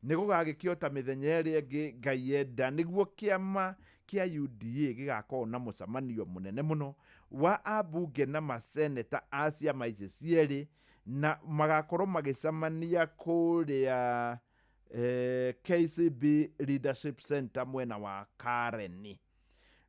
Nĩ gũgagĩkio ta mĩthenya ĩrĩa ĩngĩ Ngai enda nĩguo kĩama kĩa UDA gĩgakorwo na mũcemanio mũnene mũno wa ambunge na maseneta a ciama ici cierĩ, na magakorwo magĩcemania kũrĩa KCB Leadership Center mwena wa Karen.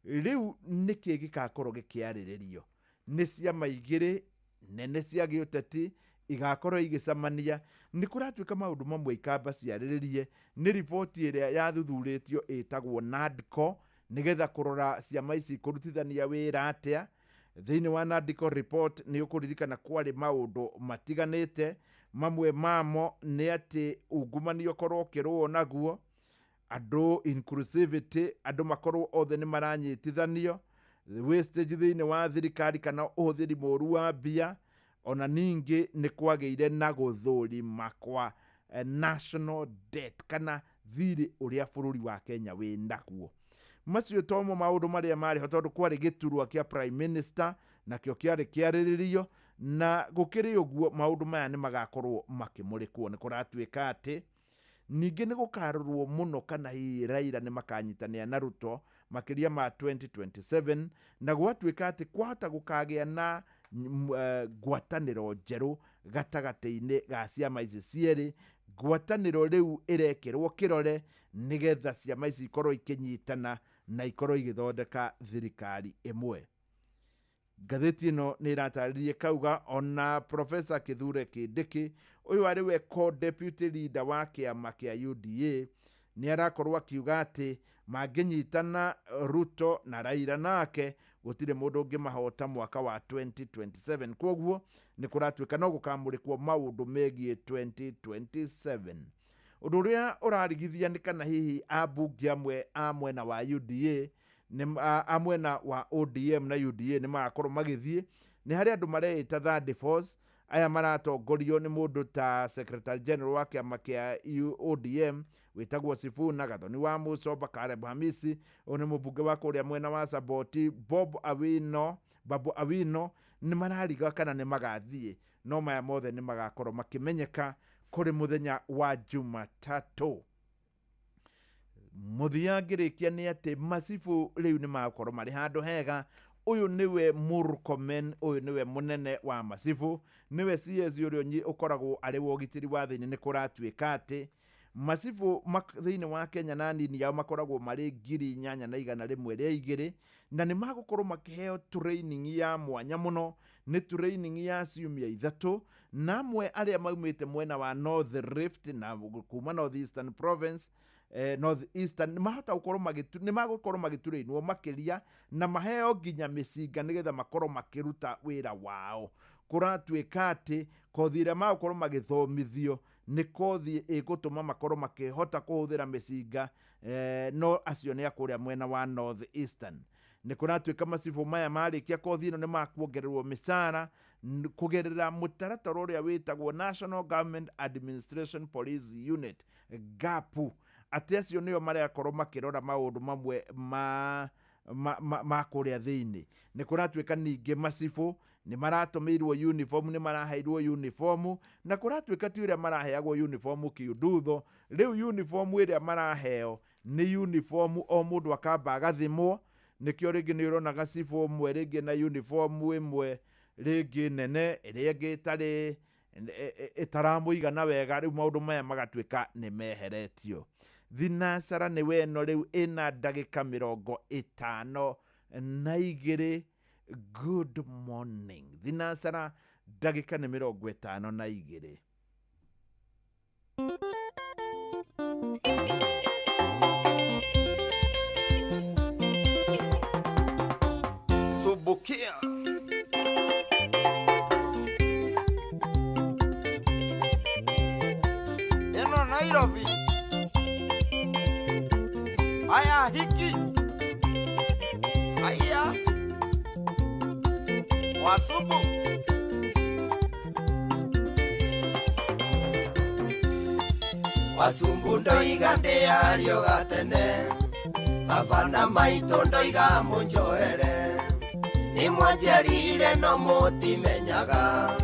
Rĩu nĩkĩ gĩgakorwo gĩkĩarĩrĩrio nĩ ciama igĩrĩ nene cia gĩũteti igakorwo igĩcemania? Nĩ kũratuĩka maũndũ mamwe ikamba ciarĩrĩrie nĩ riboti ĩrĩa yathuthurĩtio ĩtagwo NADCO, nĩgetha kũrora ciama ici kũrutithania wĩra atĩa. Thĩinĩ wa NADCO report nĩ ũkũririkana kwarĩ maũndũ matiganĩte, mamwe mamo nĩ atĩ ungumania ũkorwo ũkĩrũo naguo, andũ inclusivity, andũ makorwo othe nĩ maranyitithanio, wastage thĩinĩ wa thirikari kana ũhũthĩri mũru wa mbia, ona ningĩ nĩ kwagĩire na gũthũrima kwa national debt kana thirĩ ũrĩa bũrũri wa Kenya wĩ naguo. Macio tomo maũndũ marĩa marĩ ho, tondũ kwarĩ gĩturwa kĩa prime minister nakĩo kĩarĩ kĩarĩrĩrio, na gũkĩrĩ ũguo maũndũ maya nĩ magakorwo makĩmũrĩkwo. Nĩ kũratuĩka atĩ ningĩ nĩ gũkarorwo mũno kana hihi Raila nĩ makanyitanĩra na Ruto makĩria ma 2027, na gwatuĩka atĩ kwahota gũkagĩa na ngwatanĩro njerũ gatagatĩ-inĩ ga ciama ici cierĩ. Ngwatanĩro rĩu ĩrekĩrwo kĩrore nĩgetha ciama ici ikorwo ikĩnyitana na ikorwo igĩthondeka thirikari ĩmwe. Ngathĩti ĩno nĩ ĩratarĩria kauga ona Professor Kithure Kindiki, ũyũ arĩ we co-deputy leader wa kĩama kĩa UDA, nĩ arakorwo akiuga atĩ mangĩnyitana Ruto na Raila nake gũtirĩ mũndũ ũngĩmahota mwaka wa 2027. Koguo nĩ kũratuĩka no gũkamũrĩkwo maũndũ megiĩ 2027. Ũndũ ũrĩa ũrarigithia nĩ kana hihi ambunge amwe a mwena wa UDA nĩ a mwena wa ODM na UDA nĩ magakorwo magĩthiĩ. Nĩ harĩ andũ mareĩta third force, aya maratongorio nĩ mũndũ ta secretary general wa kĩama kĩa ODM wĩtagwo Sifuna, Gathoni wa Mucomba, Caleb Hamisi, ũyũ nĩ mũmbunge wa kũrĩa mwena wa Saboti, Bob Awino, Babu Awino, nĩ marariga kana nĩ magathiĩ, no maya mothe nĩ magakorwo makĩmenyeka kũrĩ mũthenya wa Jumatatũ. Mũthia ngĩrĩkia nĩ atĩ macibũ rĩu nĩ magakorwo marĩ handũ hega. Ũyũ nĩwe Murkomen, ũyũ nĩwe mũnene wa macibũ, nĩwe CS ũrĩa ũkoragwo arĩ wa ũgitĩri wa thĩinĩ. Nĩ kũratuĩka atĩ macibũ thĩinĩ wa Kenya na nini yao makoragwo marĩ 8102, na nĩ magũkorwo makĩheo training ya mwanya mũno, nĩ training ya ciumia 3, na amwe arĩa maumĩte mwena wa North Rift na kuma North Eastern Province, North Eastern, mahota gũkorwo nĩ magũkorwo magĩturĩinwo makĩria na maheo nginya mĩcinga nĩgetha makorwo makĩruta wĩra wao. Kũratuĩka atĩ kothi ĩrĩa magũkorwo magĩthomithio nĩ kothi ĩgũtũma makorwo makĩhota kũhũthĩra mĩcinga, no acio nĩ a kũrĩa mwena wa North Eastern. Nĩ kũratuĩka macibũ maya marĩkia kothi ĩno nĩ makuongererwo mĩcara kũgerera mũtaratara ũrĩa wĩtagwo National Government Administration Police Unit, GAPU, atĩ acio nĩo marakorwo makĩrora maũndũ mamwe ma kũrĩa thĩinĩ. Nĩ kũratuĩka ningĩ macibũ nĩ maratũmĩirwo uniform, nĩ maraheirwo uniform, na kũratuĩka ti ũrĩa maraheagwo uniform kiundutho. Rĩu uniform ĩrĩa maraheo nĩ uniform o mũndũ akamba agathimwo, nĩkĩo rĩngĩ nĩ ũrona gacibũ ũmwe rĩngĩ na uniform ĩmwe rĩngĩ nene, ĩrĩa ĩngĩ ĩtarĩ ĩtaramũigana wega. Rĩu maũndũ maya magatuĩka nĩ meheretio. Thinacara nĩ weno rĩu ĩna ndagĩka 52. Good morning. Thinacara ndagĩka nĩ 52. Subukia. Eno Nairobi. Haya hiki. Haya. Wasubu. Wasumbu ndoiga ndeario gatene, baba na maitũ ndoiga mũnjohere, nĩ mwanjiarire no mũtimenyaga.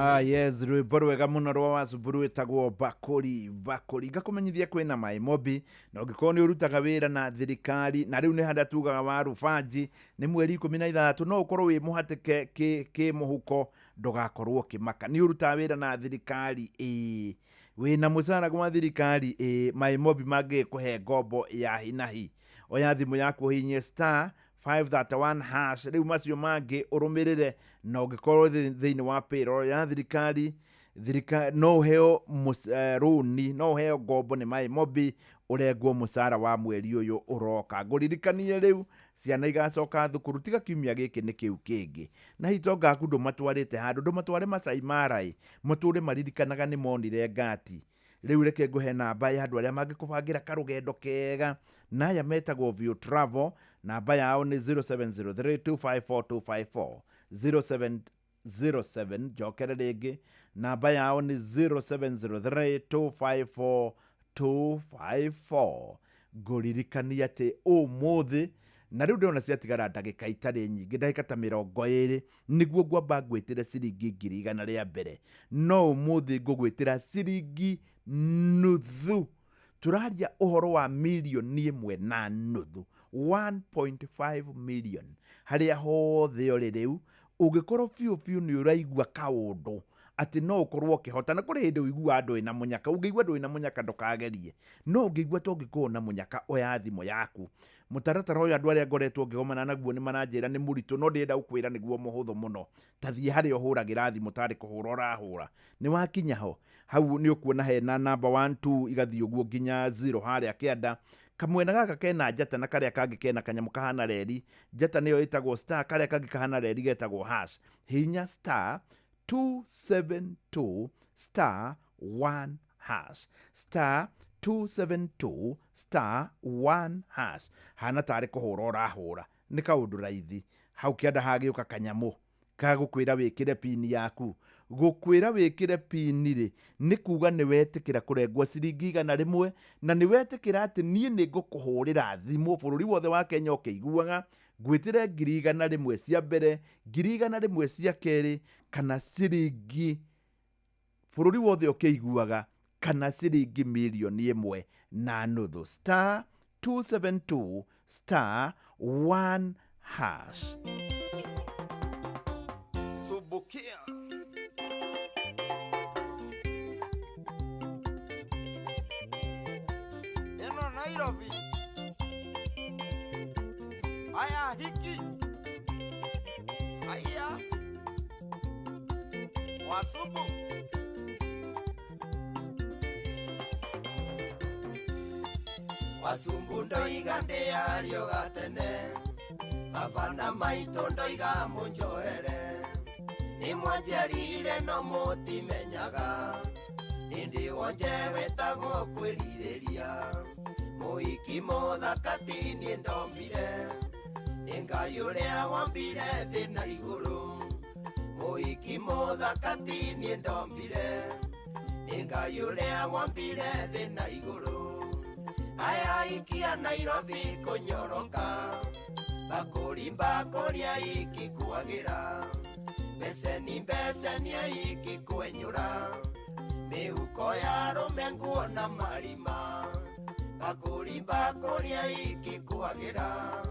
Ah, yes, rwĩmbo rwega mũno rwa Wacuburu rwĩtagwo bakũri bakũri. Ngakũmenyithia kwĩna maĩ mobi, na ũngĩkorwo nĩ ũrutaga wĩra na thirikari, na rĩu nĩ harĩa tugaga wa rũbanji nĩ mweri 16, no ũkorwo wĩ mũhatĩke kĩ mũhuko, ndũgakorwo ũkĩmaka. Nĩ ũrutaga wĩra na thirikari, ĩĩ, wĩna mũcara gwa thirikari, ĩĩ, maĩ mobi mangĩkũhe ngombo ya hinahi. Oya thimũ yaku ũhihinye star 531 hash, rĩu macio mangĩ ũrũmĩrĩre, na ũngĩkorwo thĩinĩ wa payroll ya thirikari, no ũheo rũni, no ũheo ngombo nĩ maĩ mobi, ũrengwo mũcara wa mweri ũyũ ũroka. Ngũririkanie rĩu ciana igacoka thukuru tiga kiumia gĩkĩ nĩ kĩu kĩngĩ, na hihi to ngaku ndũmatwarĩte handũ, ndũmatware Masai Mara ĩ, matũre maririkanaga nĩ monire ngati. Rĩu reke ngũhe namba ya andũ arĩa mangĩkũbangĩra karũgendo kega, na aya metagwo View Travel. Namba yao nĩ 0703254254, 0707, njokere rĩngĩ, namba yao nĩ 0703254254. Ngũririkania atĩ ũmũthĩ, na rĩu ndĩrona ciatigara ndagĩka itarĩ nyingĩ, ndagĩka ta 20, nĩguo ngwamba ngwĩtĩre ciringi 100,000 rĩa mbere, no ũmũthĩ ngũgwĩtĩra ciringi nuthu. Tũraria ũhoro wa 1.5 million, 1.5 million, harĩa hothe ũrĩ rĩu. Ũngĩkorwo biũ biũ nĩ ũraigua kaũndũ atĩ no ũkorwo ũkĩhota, na kũrĩ hĩndĩ ũiguaga ndũrĩ na mũnyaka. Ũngĩigua ndũrĩ na mũnyaka ndũkagerie, no ũngĩigua ta ũngĩkorwo na mũnyaka, oya thimũ yaku. Mũtaratara ũyũ andũ arĩa ngoretwo ngĩgomana naguo nĩ maranjĩra nĩ mũritũ, no ndĩrenda gũkwĩra nĩguo mũhũthũ mũno. Ta thiĩ harĩa ũhũragĩra thimũ tarĩ kũhũra ũrahũra, nĩ wakinya ho, hau nĩ ũkuona hena namba 1 2 igathiĩ ũguo nginya 0 harĩa kĩanda. Kamwena gaka kena njata na karĩa kangĩ kena kanyamũ kahana reri. Njata nĩyo ĩtagwo star, karĩa kangĩ kahana reri getagwo hash. Hihinya star 272 star 1 hash, star 272 star 1 hash, hana tarĩ kũhũra ũrahũra, nĩ kaũndũ raithi. Hau kĩanda hagĩũka kanyamũ kagũkwĩra wĩkĩre pini yaku. Gũkwĩra wĩkĩre pini rĩ, nĩ kuga nĩ wetĩkĩra kũrengwo ciringi 100, na nĩ wetĩkĩra atĩ niĩ nĩ ngũkũhũrĩra thimũ bũrũri wothe wa Kenya ũkĩiguaga, ngwĩtĩre 100,000 cia mbere, 100,000 cia kerĩ, kana ciringi bũrũri wothe ũkĩiguaga, kana ciringi 1.5 million. Star 272 star 1 hash. Subukia. Eno Nairobi. Aya hiki. Aya. Wasubu. Wasumbu ndoiga ndĩario gatene, baba na maitũ ndoiga mũnjohere, nĩ mwanjiarire no mũtimenyaga, nĩndĩ wonje wĩtagwo kwĩrirĩria, mũhiki mũthaka ti niĩ ndombire, nĩ Ngai ũrĩa wombire thĩ na igũrũ, mũhiki mũthaka ti niĩ ndombire, nĩ Ngai ũrĩa wombire thĩ na igũrũ. Aya ikia Nairobi kũnyoroka, bakũri bakũri aiki kwagĩra, mbeceni mbeceni aiki kwenyũra, mĩhuko ya arũme nguo na marima, bakũri bakũri aiki kwagĩra,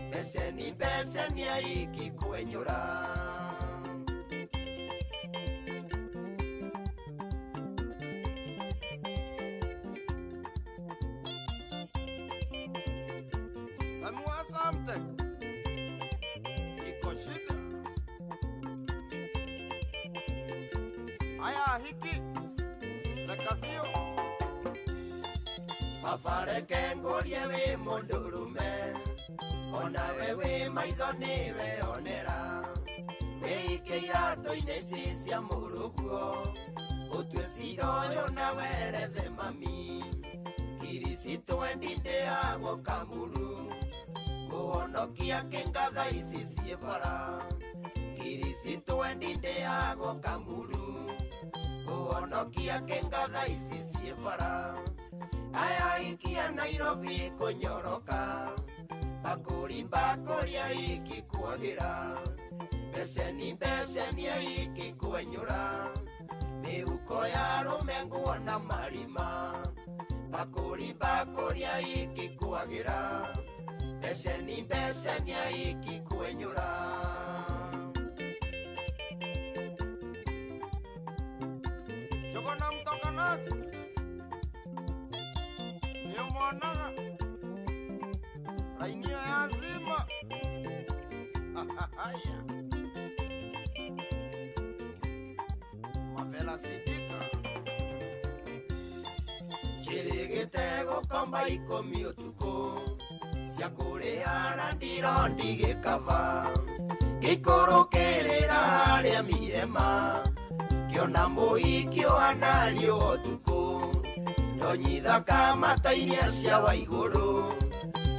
mbeceni mbeceni aiki kwenyũra. Samua Samtek iko shida. Aya hiki rekafio. Baba reke ngũrie wĩ mũndũrũme, onawe wĩ maitho nĩwe onera, wĩike iratũ-inĩ ici cia mũrũguo, ũtue cira ũyũ na werethe mami, kiricitũ endi ndĩagwo kamuru, kũhonokia kĩngatha ici ciĩ bara, kiricitũ endi ndĩagwo kamuru, kũhonokia kĩngatha ici ciĩ bara. Aya ikia Nairobi kũnyoroka, Bakuri bakuri ikikwagira Beseni beseni ikikwenyura Mihuko ya arume nguo na marima Bakuri bakuri ikikwagira Beseni beseni ikikwenyura Jogona mtokanati Niumonaga Lainio ya zima Haya Mavela Sidika Chirigite gũkomba ikũmi ũtukũ cia kũrĩhana ndiro ndigĩkaba Gĩikũrũkĩrĩra harĩa mirema Kĩona mũhiki ũhana riũa ũtukũ Ndonyithaka mata iria cia wa igũrũ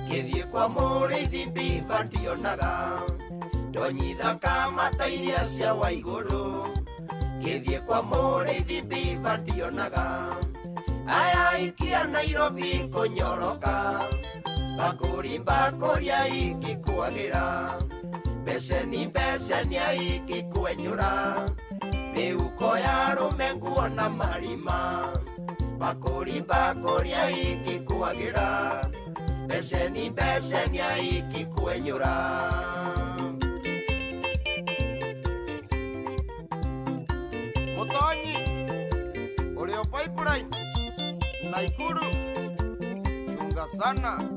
Kĩthiĩ kwa mũrĩithi mbiba ndionaga Ndonyithaka mata iria cia wa igũrũ Kĩthiĩ kwa mũrĩithi mbiba ndionaga Aya ikia Nairobi kũnyoroka Bakuri bakuri ikikwagira Beseni beseni ikikwenyura Mihuko ya arume nguo na marima Bakuri bakuri ikikwagira Beseni beseni ikikwenyura Mutonyi Olio pipeline Naikuru Chunga sana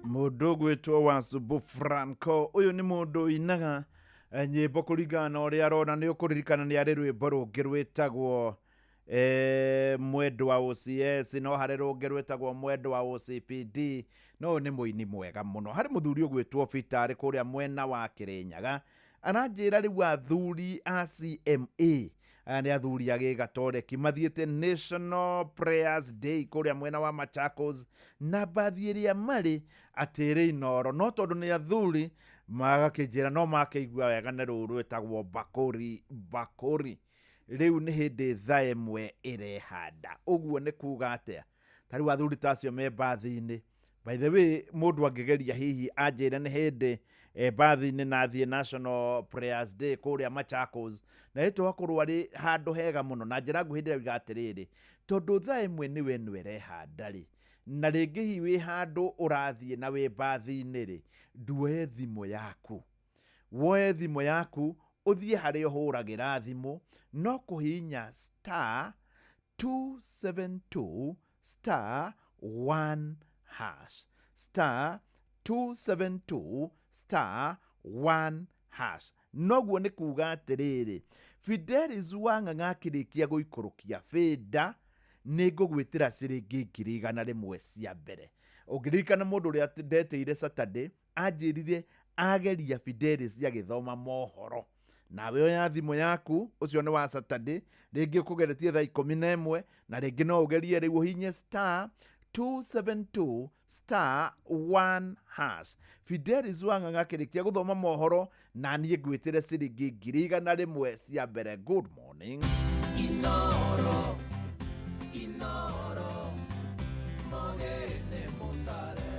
Mundu gwitwo wa Subu Franco uyu ni mundu inaga nyimbo kuringana na uria arona ni ukuririkana ni ari rwimbo rungi rwitagwo mwendwa OCS no hari rungi rwitagwo mwendwa OCPD no ni muini mwega muno hari muthuri ugwitwo Peter ari kuria mwena wa Kirinyaga aranjira riu athuri a CMA aya nĩ athuri a gĩgatoreki mathiĩte National Prayers Day kũrĩa mwena wa Machakos na mbathi ĩrĩa marĩ atĩ ĩrĩ Inoro no tondũ nĩ athuri magakĩnjĩra no makĩigua wega nĩ rũũ rwĩtagwo Bakuri Bakuri rĩu nĩ hĩndĩ thaa ĩmwe ĩrehanda ũguo nĩ kuga atĩa ta rĩu athuri ta acio me mbathi-inĩ by the way mũndũ angĩgeria hihi anjĩre nĩ hĩndĩ mbathi-inĩ na athiĩ National Prayers Day kũrĩa Machakos na ĩtwakorwo arĩ handũ hega mũno na njĩra nguhĩ ndĩrauga atĩrĩrĩ tondũ thaa ĩmwe nĩwe ĩno ĩrehanda rĩ na rĩngĩ hihi wĩ handũ ũrathiĩ na wĩ mbathi-inĩ rĩ nduoe thimũ yaku woe thimũ yaku ũthiĩ harĩa ũhũragĩra thimũ no kũhihinya star 272 star 1 hash star 272 star 1 hash noguo nĩ kuga atĩrĩrĩ Fidelis Wang'ang'a akĩrĩkia gũikũrũkia bĩnda nĩ ngũgwĩtĩra ciringi 100,000 cia mbere ũngĩririkana mũndũ ũrĩa ndetĩire Saturday anjĩrire ageria Fidelis agĩthoma mohoro nawe oya thimũ yaku ũcio nĩ wa Saturday rĩngĩ ũkũgeretie thaa 11 na rĩngĩ no ũgerie rĩu ũhinye star 272 star 1 hash Fidelis Wang'ang'a akĩrĩkia gũthoma mohoro na niĩ ngwĩtĩre ciringi 100,000 cia mbere. Good morning. Inoro Inoro Mogene mutare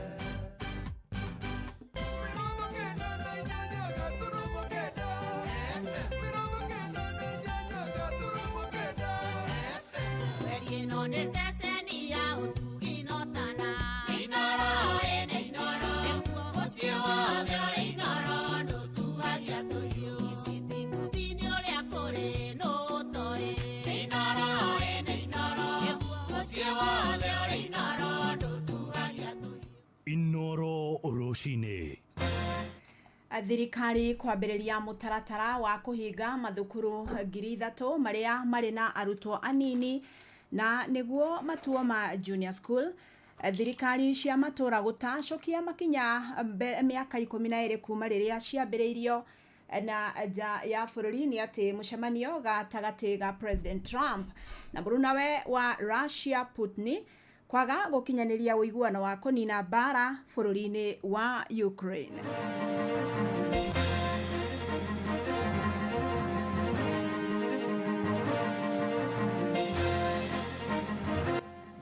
Inoro Oroshine. Thirikari kwambĩrĩria mũtaratara wa kũhinga mathukuru 3,000 marĩa marĩ na arutwo anini na nĩguo matuo ma junior school. Thirikari cia matũra gũtacũkia makinya mĩaka 12 kuma rĩrĩa ciambĩrĩirio na nja ya bũrũri nĩ atĩ mũcemanio gatagatĩ ga President Trump na mũrunawe wa Russia Putin kwaga gũkinyanĩria ũiguano wa kũnina mbara bũrũri-inĩ wa Ukraine.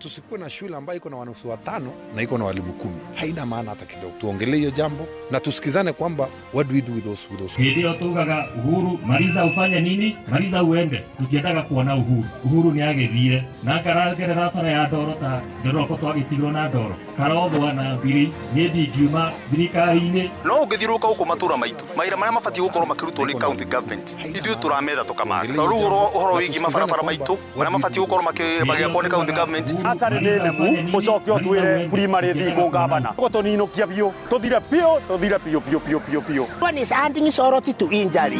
Tusikuwe na shule ambayo iko na wanafunzi watano na iko na walimu 10. Haina maana hata kidogo. Tuongelee hiyo jambo na tusikizane kwamba what do we do with those, with those. Hĩndĩ ĩyo tugaga Uhuru mariza ufanye nini, mariza uende, tutiendaga kuona Uhuru. Uhuru nĩ agĩthire na akaragerera bara ya ndoro ta ndoroko twagĩtigwo na ndoro karothwa na thiri niĩ ndingiuma thirikari-inĩ. No ũngĩthiũrũrũka gũkũ matũra maitũ mawĩra marĩa mabatiĩ gũkorwo makĩrutwo nĩ county government ithuĩ tũrametha tũkamaga tondũ rĩu ũhoro wĩgiĩ mabarabara maitũ marĩa mabatiĩ gũkorwo magĩakwo nĩ county government. Acarĩ nĩ nemu ũcoke ũtwĩre primary thikũ ngavana gũtũninũkia biũ tũthire biũ tũthire biũ biũ biũ biũ biũ. One is adding sorrow to injury.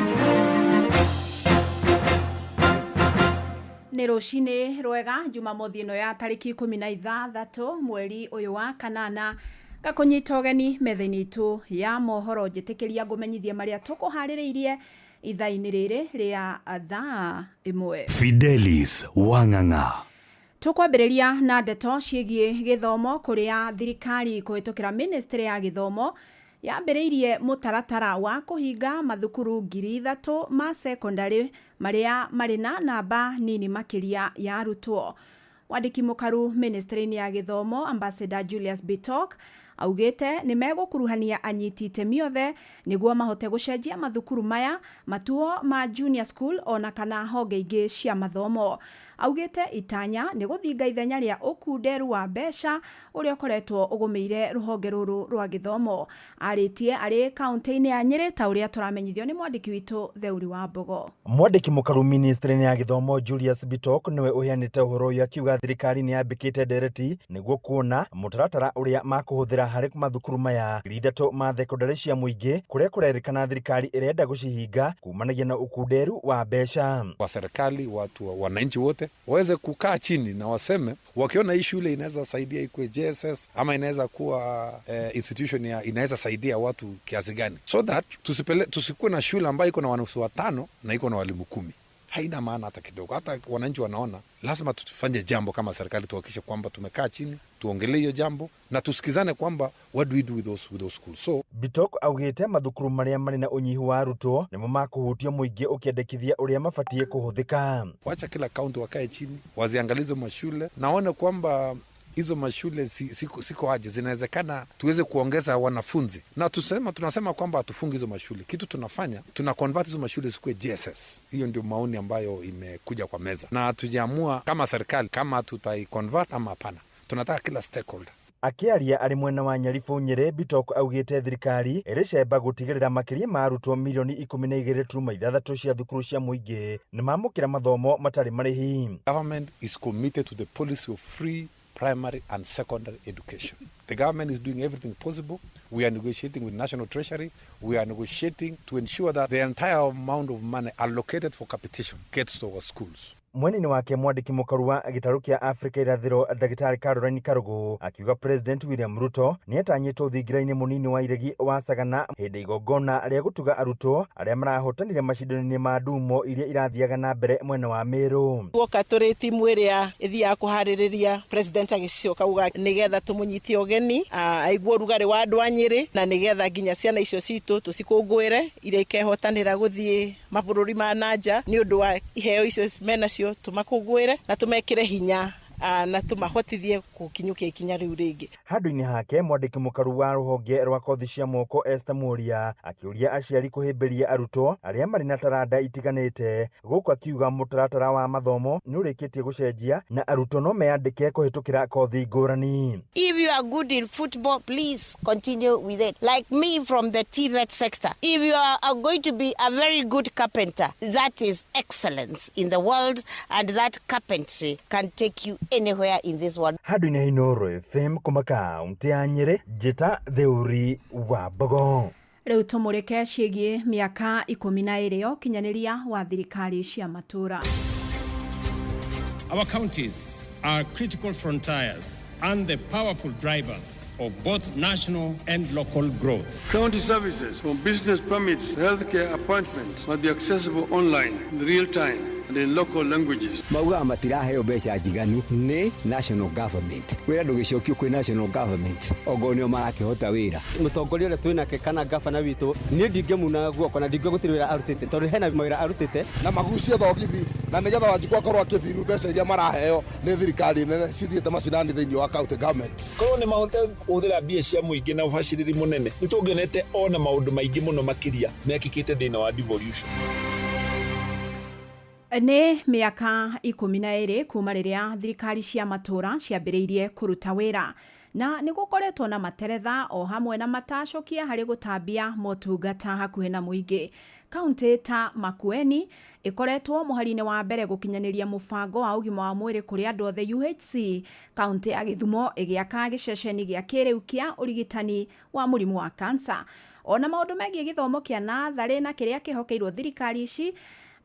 Nĩ rũcinĩ rwega Jumamothi ĩno ya tarĩki 16 mweri ũyũ wa kanana ngakũnyita ũgeni metha-inĩ itũ ya mohoro njĩtĩkĩria ngũmenyithie marĩa tũkũharĩrĩirie ithaa-inĩ rĩrĩ rĩa thaa 1. Fidelis Wang'ang'a. Tũkwambĩrĩria na ndeto ciĩgiĩ gĩthomo kũrĩa thirikari kũhĩtũkĩra ministry ya gĩthomo yambĩrĩirie mũtaratara wa kũhinga mathukuru 3,000 ma secondary marĩa marĩ na namba nini makĩria ya arutwo. Mwandĩki mũkaru ministry-inĩ ya gĩthomo Ambassador Julius Bitok augĩte nĩ megũkuruhania anyiti itemi othe nĩguo mahote gũcenjia mathukuru maya matuo ma junior school ona kana honge ingĩ cia mathomo. Augĩte itanya nĩ gũthinga ithenya rĩa ũkunderu wa mbeca ũrĩa ũkoretwo ũgũmĩire rũhonge rũrũ rwa gĩthomo. Arĩtie arĩ kaunti-inĩ ya Nyĩrĩ ta ũrĩa tũramenyithio nĩ mwandĩki witũ Theuri wa Mbogo. Mwandĩki mũkaru ministry-inĩ ya gĩthomo Julius Bitok nĩwe ũheanĩte ũhoro ũyũ akiuga thirikari nĩ yambĩkĩte ndereti nĩguo kuona mũtaratara ũrĩa makũhũthĩra harĩ mathukuru maya 3,000 ma thekondarĩ cia mũingĩ kũrĩa kũrerĩkana thirikari ĩrenda gũcihinga kumanagia na ũkunderu wa mbeca. Wa serikali, watu wananchi wote waweze kukaa chini na waseme wakiona hii shule inaweza saidia ikuwe JSS ama inaweza kuwa institution ya inaweza saidia watu kiasi gani, so that tusikuwe na shule ambayo iko na wanafunzi watano na iko na walimu 10. Haina maana hata kidogo. Hata wananchi wanaona lazima tufanye jambo kama serikali, tuhakikishe kwamba tumekaa chini tuongelee hiyo jambo na tusikizane kwamba what do we do with those, with those schools. So Bitok augĩte mathukuru marĩa marĩ na ũnyihu wa arutwo nĩmo makũhutia mũingĩ ũkĩendekithia ũrĩa mabatiĩ kũhũthĩka. Wacha kila kaunti wakae chini waziangalize mashule na waone kwamba hizo mashule siko aje, zinawezekana tuweze kuongeza wanafunzi. Na tunasema kwamba hatufungi hizo mashule. Kitu tunafanya, tuna convert hizo mashule zikuwe JSS. Hiyo ndio maoni ambayo imekuja kwa meza. Na hatujaamua kama serikali kama tutaiconvert ama hapana. Tunataka kila stakeholder. Akĩaria arĩ mwena wa Nyaribũ Nyĩrĩ, Bitok augĩte thirikari ĩrĩcemba gũtigĩrĩra makĩria ma arutwo milioni 12.6 cia thukuru cia mũingĩ nĩmamũkĩra mathomo matarĩ marĩhi. Government is committed to the policy of free primary and secondary education. The government is doing everything possible. We are negotiating with National Treasury. We are negotiating to ensure that the entire amount of money allocated for capitation gets to our schools. Mwena-inĩ wake mwandĩki mũkaru wa gĩtarũ kĩa Afrika irathĩro Ndagĩtarĩ Caroline Karugu akiuga President William Ruto nĩatanyĩtwo thingira-inĩ mũnini wa iregi wa Sagana hĩndĩ igongona rĩa gũtuga arutwo arĩa marahotanire macindano-inĩ ma ndumo iria irathiaga na mbere mwena wa Meru. Tuoka tũrĩ timu ĩrĩa ĩthiaga kũharĩrĩria President agĩcoka uga nĩgetha tũmũnyitie ũgeni aigue ũrugarĩ wa andũ a Nyĩrĩ na nĩgetha nginya ciana icio citũ tũcikũngũĩre iria ikehotanĩra gũthiĩ mabũrũri ma nanja nĩ ũndũ wa iheo icio menacio tumakũngũĩre na tumekĩre hinya na tumahotithie gũkinyũkia ikinya rĩu rĩngĩ. Handũ-inĩ hake mwandĩki mũkaru wa rũhonge rwa kothi cia moko Esther Muria akĩũria aciari kũhĩmbĩria arutwo arĩa marĩ na taranda itiganĩte gũkũ akiuga mũtaratara wa mathomo nĩ ũrĩkĩtie gũcenjia na arutwo no meyandĩke kũhĩtũkĩra kothi ngũrani. If you are good in football, please continue with it. Like me from the TVET sector, if you are going to be a very good carpenter, that is excellence in the world, and that carpentry can take you anywhere in this world. Handũ-inĩ Inooro FM kuma kaunti ya Nyĩrĩ, njĩta Theuri wa Mbogo. Rĩu tũmũrĩke ciĩgiĩ mĩaka 12 ya ũkinyanĩria wa thirikari cia matũũra. Our counties are critical frontiers and the powerful drivers of both national and local growth. County services from business permits to healthcare appointments must be accessible online in real time. and in local languages. Maugaga matiraheo mbeca njiganu nĩ national government. Wĩra ndũgĩcokio kwĩ national government ongorwo nĩo marakĩhota wĩra. Mũtongoria ũrĩa twĩnake kana gabana witũ niĩ ndingĩmuna guoko na ndingĩ gũtirĩ wĩra arutĩte tondũ hena mawĩra arutĩte na magucie thogithi na nĩgetha Wanjikũ akorwo akĩbiru mbeca iria maraheo nĩ thirikari nene cithiĩte macinani thĩinĩ wa county government. Korwo nĩ mahote kũhũthĩra mbia cia mũingĩ na ũbacĩrĩri mũnene nĩ tũngĩonete ona maũndũ maingĩ mũno makĩria mekĩkĩte thĩinĩ wa devolution. Nĩ mĩaka 12 kuma rĩrĩa thirikari cia matũũra ciambĩrĩirie kũruta wĩra na nĩ gũkoretwo na materetha o hamwe na matacũkia harĩ gũtambia motungata hakuhĩ na mũingĩ. Kaunti ta Makueni ĩkoretwo mũhari-inĩ wa mbere gũkinyanĩria mũbango wa ũgima wa mwĩrĩ kũrĩ andũ othe UHC. Kaunti ya Gĩthumo ĩgĩaka gĩceceni gĩa kĩrĩu kĩa ũrigitani wa mũrimũ wa kansa. Ona maũndũ megiĩ gĩthomo kĩa natharĩ na kĩrĩa kĩhokeirwo thirikari ici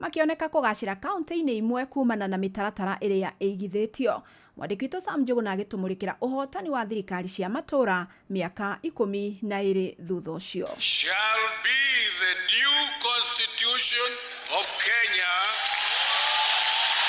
makĩoneka kũgacĩra kaunti-inĩ imwe kumana na mĩtaratara ĩrĩa ĩigithĩtio. Mwandĩki witũ Sam Njũgũna agĩtũmũrĩkĩra ũhotani wa thirikari cia matũũra mĩaka 12 thutha ũcio. Shall be the new constitution of Kenya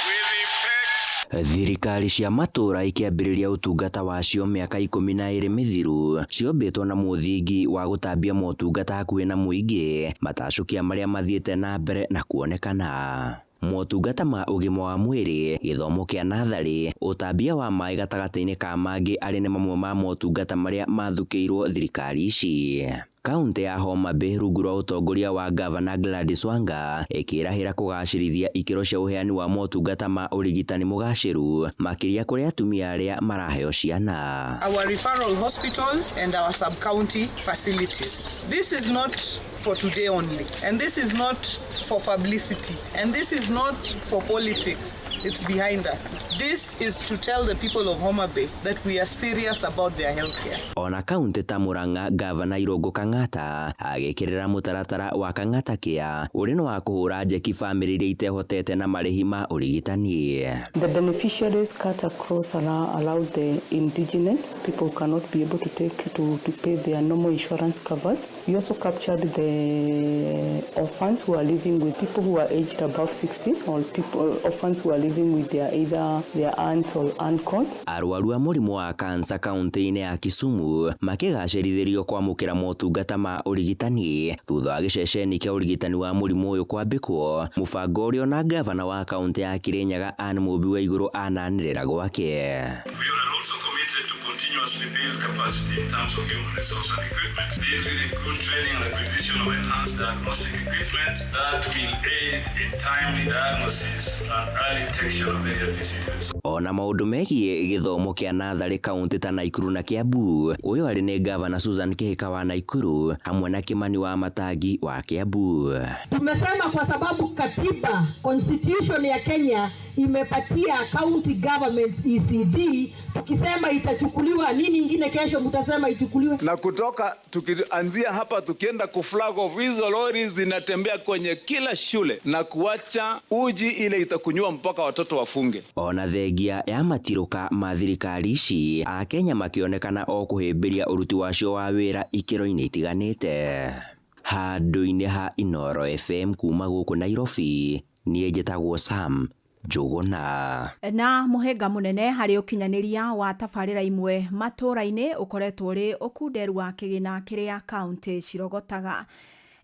with effect. Thirikari cia matũũra ikĩambĩrĩria ũtungata wacio mĩaka 12 mĩthiru ciombĩtwo na mũthingi wa gũtambia motungata hakuhĩ na mũingĩ matacũkia marĩa mathiĩte na mbere na kuonekana. Motungata ma ũgima wa mwĩrĩ, gĩthomo kĩa natharĩ, ũtambia wa maĩ gatagatĩ-inĩ ka mangĩ arĩ nĩ mamwe ma motungata marĩa mathukĩirwo thirikari ici. Kaunti ya Homa Bay rungu rwa ũtongoria wa Gavana Gladys Wanga ĩkĩrahĩra kũgacĩrithia ikĩro cia ũheani wa motungata ma ũrigitani mũgacĩru makĩria kũrĩ atumia arĩa maraheo ciana. Our referral hospital and our sub-county facilities. This is not for today only, and this is not for publicity, and this is not for politics. It's behind us. This is to tell the people of Homa Bay that we are serious about their healthcare. Ona kaunti ta Murang'a, Gavana Irũngũ Kang'ata agĩkĩrĩra mũtaratara wa Kang'ata Care ũrĩ no wa kũhũra njeki bamĩrĩ iria itehotete na marĩhi ma ũrigitani. The beneficiaries cut across allow the indigenous people who cannot be able to take to pay their normal insurance covers. We also captured the orphans who are living with people who are aged above 60 or people orphans who are living with their either their aunts or uncles. Arwaru a mũrimũ wa kansa kaunti-inĩ ya Kisumu makĩgacĩrithĩrio kwamũkĩra motungata ma ũrigitani thutha wa gĩceceni kĩa ũrigitani wa mũrimũ ũyũ kwambĩkwo, mũbango ũrĩa ona gavana wa kaunti ya Kirinyaga Anne Mũmbi wa Igũrũ ananĩrĩra gwake. We are also committed to continuously build capacity in terms of human resource and equipment. These will include training and acquisition of enhanced diagnostic equipment that will aid in timely diagnosis and early detection of various diseases. Ona maũndũ megiĩ gĩthomo kĩa natharĩ kaunti ta Naikuru na Kiambu, ũyũ arĩ nĩ Gavana Susan Kihika wa Naikuru hamwe na Kimani wa Matangi wa Kiambu. Tumesema kwa sababu katiba constitution ya Kenya imepatia county governments ECD, tukisema itachukuliwa nini ingine kesho mtasema ichukuliwe. Na kutoka tukianzia hapa tukienda ku flag off, hizo lori zinatembea kwenye kila shule na kuacha uji ile itakunywa mpaka watoto wafunge. Ona thengia ya matirũka ma thirikari ici, Akenya makĩonekana o kũhĩmbĩria ũruti wacio wa wĩra ikĩro-inĩ itiganĩte. Handũ-inĩ ha Inooro FM kuma gũkũ Nairobi, niĩ njĩtagwo Sam Njũgũna. Na mũhĩnga mũnene harĩ ũkinyanĩria wa tabarĩra imwe matũũra-inĩ ũkoretwo ũrĩ ũkunderu wa kĩgĩna kĩrĩa kaunti cirogotaga.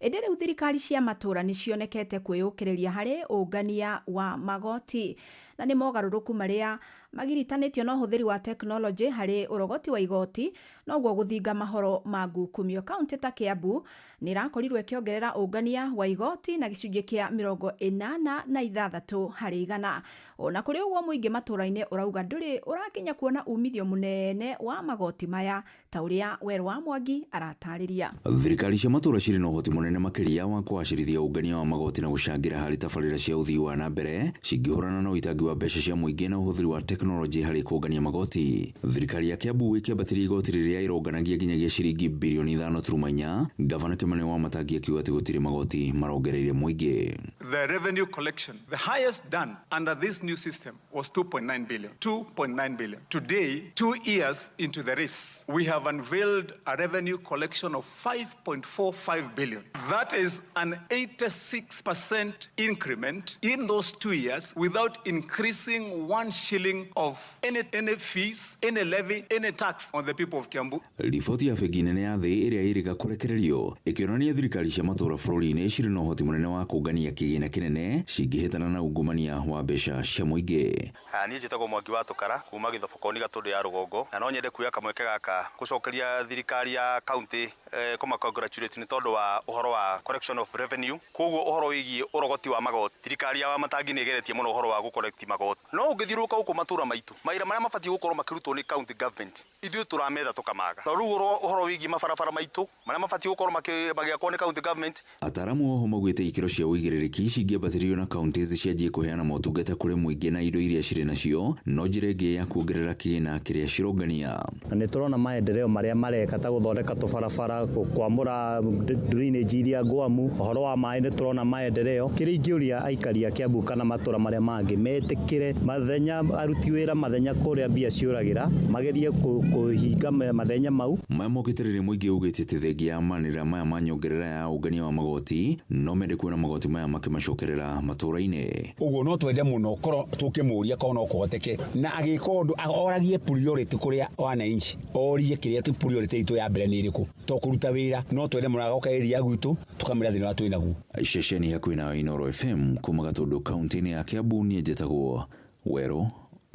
Ĩndĩ rĩu thirikari cia matũũra nĩ cionekete kwĩyũkĩrĩria harĩ ũngania wa magoti na nĩ mogarũrũku marĩa magiritanĩtio na ũhũthĩri wa tekinoronjĩ harĩ ũrogoti wa igoti noguo gũthinga mahoro ma ngukumio. Kaunti ta Kiambu nĩ ĩrakorirwo ĩkĩongerera ũngania wa igoti na gĩcunjĩ kĩa 86 harĩ igana. Ona kũrĩ ũguo mũingĩ matũũra-inĩ ũrauga ndũrĩ ũrakinya kuona umithio mũnene wa magoti maya ta ũrĩa Werũ wa Mwangi aratarĩria. Thirikari cia matũũra cirĩ na ũhoti mũnene makĩria wa kũgacĩrithia ũngania wa magoti na gũcangĩra harĩ tabarĩra cia ũthii wa na mbere cingĩhũrana na ũitangi wa mbeca cia mũingĩ na ũhũthĩri wa tekinoronjĩ harĩ kũngania magoti. Thirikari ya Kiambu ĩkĩambatĩria igoti rĩrĩa ĩronganagia nginyagia ciringi birioni 5.4. Gavana Kimani wa Matangi akiuga atĩ gũtirĩ magoti marongereire mũingĩ. The revenue collection, the highest done under this new system, was 2.9 billion. 2.9 billion. Today, 2 years into the race, we have unveiled a revenue collection of 5.45 billion. That is an 86% increment in those 2 years without increasing 1 shilling of any fees, any levy, any tax on the people of Kiambu. Riboti ya bengi nene ya thĩ ĩrĩa ĩrĩga kũrekererio ĩkĩonania thirikari cia matũra bũrũri-inĩ cirĩ na ũhoti mũnene wa kũngania kĩgĩna kĩnene cingĩhĩtana na ungumania wa mbeca cia mũingĩ. Niĩ njĩtagwo Mwangi wa Tũkara kuma Gĩthobokoni Gatũndũ ya Rũgongo, na no nyende kuoya kamweke gaka gũcokeria thirikari ya county kũma congratulate nĩ tondũ wa ũhoro wa collection of revenue. Koguo ũhoro wĩgiĩ ũrogoti wa magoti, thirikari ya Wamatangi nĩ ĩgeretie mũno ũhoro wa gũ-collect magoti, no ũngĩthiũrũrũka gũkũ matũra maitũ mawĩra marĩa mabatiĩ gũkorwo makĩrutwo nĩ county government ithuĩ tũrametha tũkamaga, tondũ rĩu ũhoro wĩgiĩ mabarabara maitũ marĩa mabatiĩ gũkorwo magĩakwo nĩ county government. Ataaramu oho maugĩte ikĩro cia ũigĩrĩrĩki cingĩambatĩrio na counties cianjie kũheana motungata kũrĩ mũingĩ na indo iria cirĩ nacio no njĩra ĩngĩ ya kuongerera kĩgĩna kĩrĩa cirongania. Na nĩ tũrona maendeleo marĩa mareka ta gũthondeka tũbarabara, kwamũra drainage iria ngwamu, ũhoro wa maĩ nĩ tũrona maendeleo. Kĩrĩa ingĩũria aikari a Kiambu kana matũra marĩa mangĩ metĩkĩre mathenya aruti wĩra mathenya kũrĩa mbia ciũragĩra magerie kũhinga mathenya mau. Maya mokĩte rĩrĩa mũingĩ ugĩte atĩ thengia ya manĩrĩra maya ma nyongerera ya ũngania wa magoti no mende kuona magoti maya makĩmacokerera matũra-inĩ. Ũguo no twende mũno korwo tũkĩmũria korwo no kũhoteke na agĩka ũndũ oragie priority kũrĩa wananchi, orie kĩrĩa ti priority itũ ya mbere nĩ ĩrĩkũ, to kũruta wĩra no twende mũno agoka area gwitũ tũkamwĩra thĩna ũrĩa twĩ naguo. Ceceni hakuhĩ na Inooro FM kuma Gatũndũ kaunti-inĩ ya Kiambu, niĩ njĩtagwo Werũ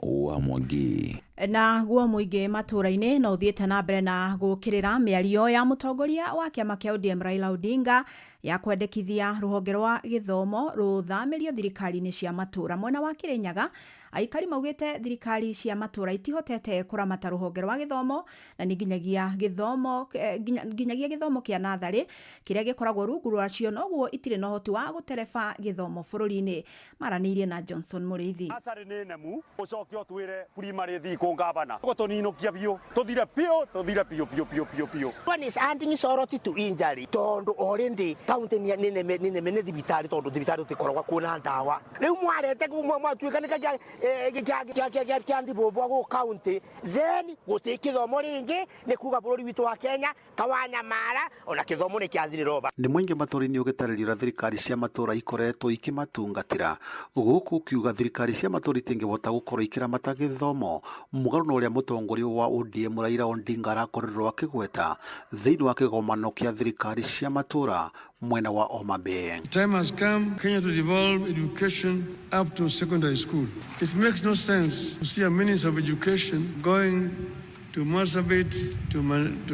wa Mwangi. Na guo mũingĩ matũra-inĩ no ũthiĩte na mbere na gũkĩrĩra mĩario ya mũtongoria wa kĩama kĩa ODM Raila Odinga ya kwendekithia rũhonge rwa gĩthomo rũthamĩrio thirikari-inĩ cia matũra. Mwena wa Kĩrĩnyaga aikari maugĩte thirikari cia matũra itihotete kũramata rũhonge rwa gĩthomo na nĩ nginyagia gĩthomo nginyagia gĩthomo kĩa natharĩ kĩrĩa gĩkoragwo rungu rwacio, noguo itirĩ na ũhoti wa gũtereba gĩthomo bũrũri-inĩ. Maranĩirie na Johnson Mũrĩithi. Acarĩ nĩ nemu ũcoke ũtwĩre primary ĩthiĩ kũ ngavana gũtũninũkia biũ tũthire biũ tũthire biũ biũ biũ biũ biũ. One is adding sorrow to injury tondu already county nĩ nĩ nĩ thibitari tondu thibitari tũtikoragwo kuona ndawa rĩu mwarete mwatuĩka nĩ kĩa ndibũbwa gũ county, then gũtirĩ kĩthomo rĩngĩ nĩ kuga bũrũri witũ wa Kenya kawanyamara ona kĩthomo nĩ kĩathirire roba. Nĩ mũingĩ matũra-inĩ ũgĩtarĩria ũrĩa thirikari cia matũra ikoretwo ikĩmatungatĩra gũkũ ũkiuga thirikari cia matũra itingĩhota gũkorwo ikĩramata gĩthomo mũgarũ na ũrĩa mũtongoria wa ODM Raila Odinga arakorirwo akĩgweta thĩinĩ wa kĩgomano kĩa thirikari cia matũra mwena wa Homa Bay. Time has come Kenya to devolve education up to secondary school. It makes no sense to see a minister of education going to Marsabit, to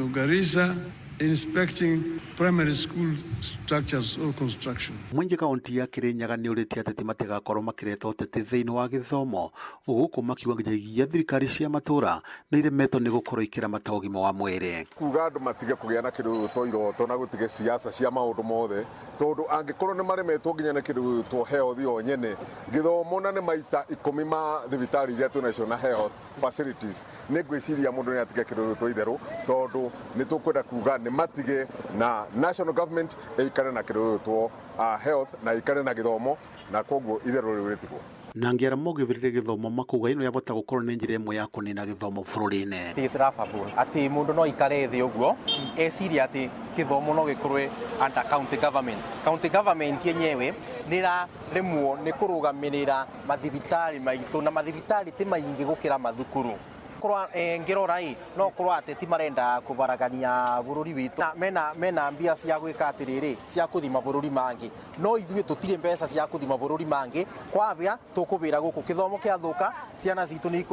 Garissa, inspecting primary school structures or construction. Mũingĩ kaunti ya Kĩrĩnyaga nĩ ũrĩtie ateti matigakorwo makĩreta ũteti thĩinĩ wa gĩthomo gũkũ makiuga nginyagia thirikari cia matũra nĩ iremetwo nĩ gũkorwo ikĩramata ũgima wa mwĩrĩ. Kuga andũ matige kũgĩa na kĩndũ gĩgwĩtwo iroto na gũtige siasa cia maũndũ mothe, tondũ angĩkorwo nĩ maremetwo nginya nĩ kĩndũ gĩgwĩtwo health yo nyene, gĩthomo na nĩ maita 10 ma thibitarĩ iria twĩnacio na health facilities, nĩ ngwĩciria mũndũ nĩ atige kĩndũ gĩgwĩtwo itherũ, tondũ nĩ tũkwenda kuga nĩ matige na national government ĩikare na kĩndũ gĩgwĩtwo health na ĩikare na gĩthomo, na koguo itherũ rĩu rĩtigwo. Na ngĩara mogĩbĩrĩre gĩthomo makuga ĩno yabota gũkorwo nĩ njĩra ĩmwe ya kũnina gĩthomo bũrũri-inĩ. It is laughable atĩ mũndũ no ikare thĩ ũguo eciria atĩ gĩthomo no gĩkorwe under county government. County government yenyewe nĩ ĩraremwo nĩ kũrũgamĩrĩra mathibitarĩ maitũ, na mathibitarĩ ti maingĩ gũkĩra mathukuru. Korwa ngirora ĩ no korwa ateti marenda kũbaragania bũrũri witũ na mena mbia cia gwĩka atĩrĩrĩ cia kũthima bũrũri mangĩ, no ithuĩ tũtirĩ mbeca cia kũthima bũrũri mangĩ. Kwabia tũkũbĩra gũkũ kĩthomo kĩathũka ciana citũ nĩ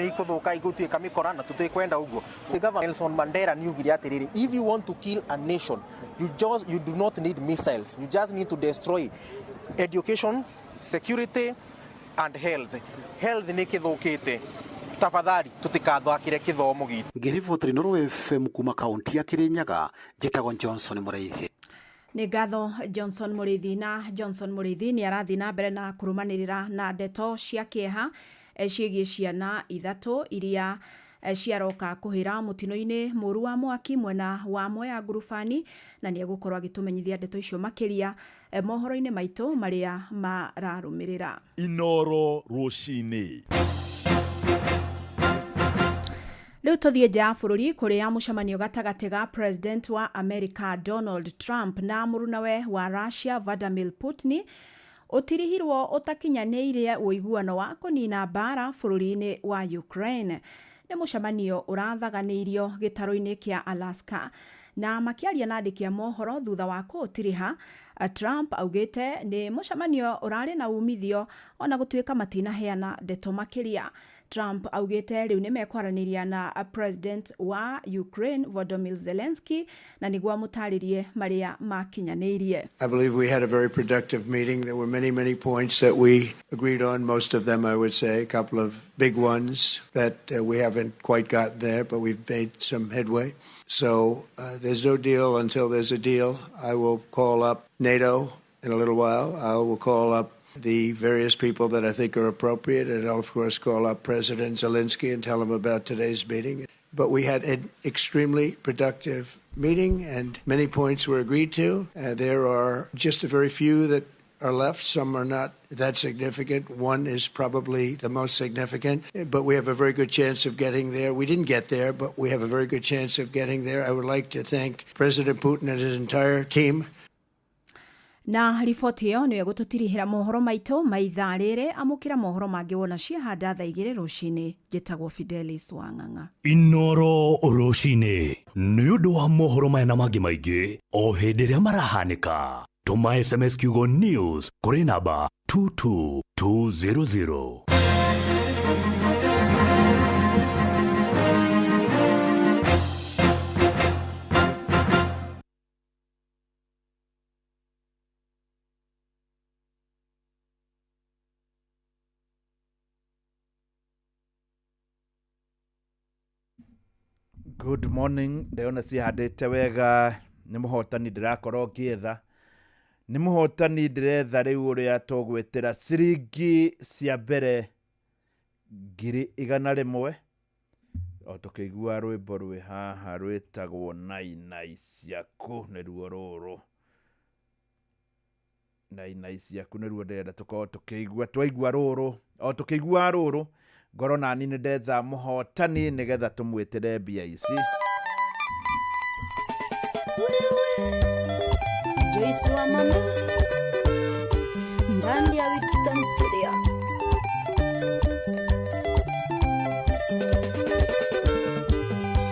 ikũthũka igũtuĩka mĩkora na tũtikwenda ũguo. Governor Nelson Mandela nĩugire atĩrĩrĩ, if you want to kill a nation you do not need missiles, you just need to destroy education, security and health. Health nĩ kĩthũkĩte, tafadhali tutikathakire kithomo gitu. Ngĩribotera Inooro FM kuma kaunti ya Kirinyaga, njĩtagwo Johnson Mũrĩithi. Nĩ ngatho Johnson Mũrĩithi. Na Johnson Mũrĩithi nĩ arathiĩ na mbere na kũrũmanĩrĩra na ndeto cia kĩeha ciĩgiĩ ciana ithatũ iria Ciaroka kũhĩra mũtino-inĩ mũru wa mwaki mwena wa Mwea Ngurubani, na nĩ egũkorwo agĩtũmenyithia ndeto icio makĩria mohoro-inĩ maitũ marĩa mararũmĩrĩra. Inoro rũcinĩ. Rĩu tũthiĩ nja ya bũrũri kũrĩa mũcemanio gatagatĩ ga President wa America Donald Trump na mũrunawe wa Russia Vladimir Putin ũtirihirwo ũtakinyanĩirie ũiguano wa kũnina mbara bũrũri-inĩ wa Ukraine. Nĩ mũcemanio ũrathaganĩirio gĩtarũ-inĩ kĩa Alaska, na makĩaria na andĩki a mohoro thutha wa kũũtiriha, Trump augĩte nĩ mũcemanio ũrarĩ na umithio ona gũtuĩka matinaheana ndeto makĩria. Trump augĩte rĩu nĩ mekwaranĩria na President wa Ukraine Volodymyr Zelensky na nĩguo amũtarĩrie marĩa makinyanĩirie. I believe we had a very productive meeting. There were many, many points that we agreed on, most of them, I would say, a couple of big ones that we haven't quite gotten there, but we've made some headway. So there's no deal until there's a deal. I will call up NATO in a little while. I will call up the various people that I think are appropriate, and I'll, of course, call up President Zelensky and tell him about today's meeting. But we had an extremely productive meeting, and many points were agreed to. There are just a very few that are left. Some are not that significant. One is probably the most significant, but we have a very good chance of getting there. We didn't get there, but we have a very good chance of getting there. I would like to thank President Putin and his entire team. Na riboti ĩyo nĩyo ĩgũtũtirihĩra mohoro maitũ ma ithaa rĩrĩ. Amũkĩra mohoro mangĩ wona ciahanda thaa 2 rũcinĩ. Njĩtagwo Fidelis Wang'ang'a. Inoro rũcinĩ nĩ ũndũ wa mohoro maya na mangĩ maingĩ o hĩndĩ ĩrĩa marahanĩka. Tũma SMS kiugo news kũrĩ namba 22200. Good morning, ndĩrona cihandĩte wega. Nĩ mũhotani ndĩrakorwo ngĩetha, nĩ mũhotani ndĩretha rĩu ũrĩa tũgwĩtĩra ciringi cia mbere 100,000. O tũkĩigua rwĩmbo rwĩ haha rwĩtagwo Nainai Ciaku, nĩruo rũrũ. Nainai Ciaku nĩruo ndĩrenda tũkorwo tũkĩigua. Twaigua rũrũ, o tũkĩigua rũrũ, ngoro nani nĩ ndetha mũhotani nĩgetha tũmwĩtĩre mbia ici. Joyce wa mama ndani ya Winston Studio.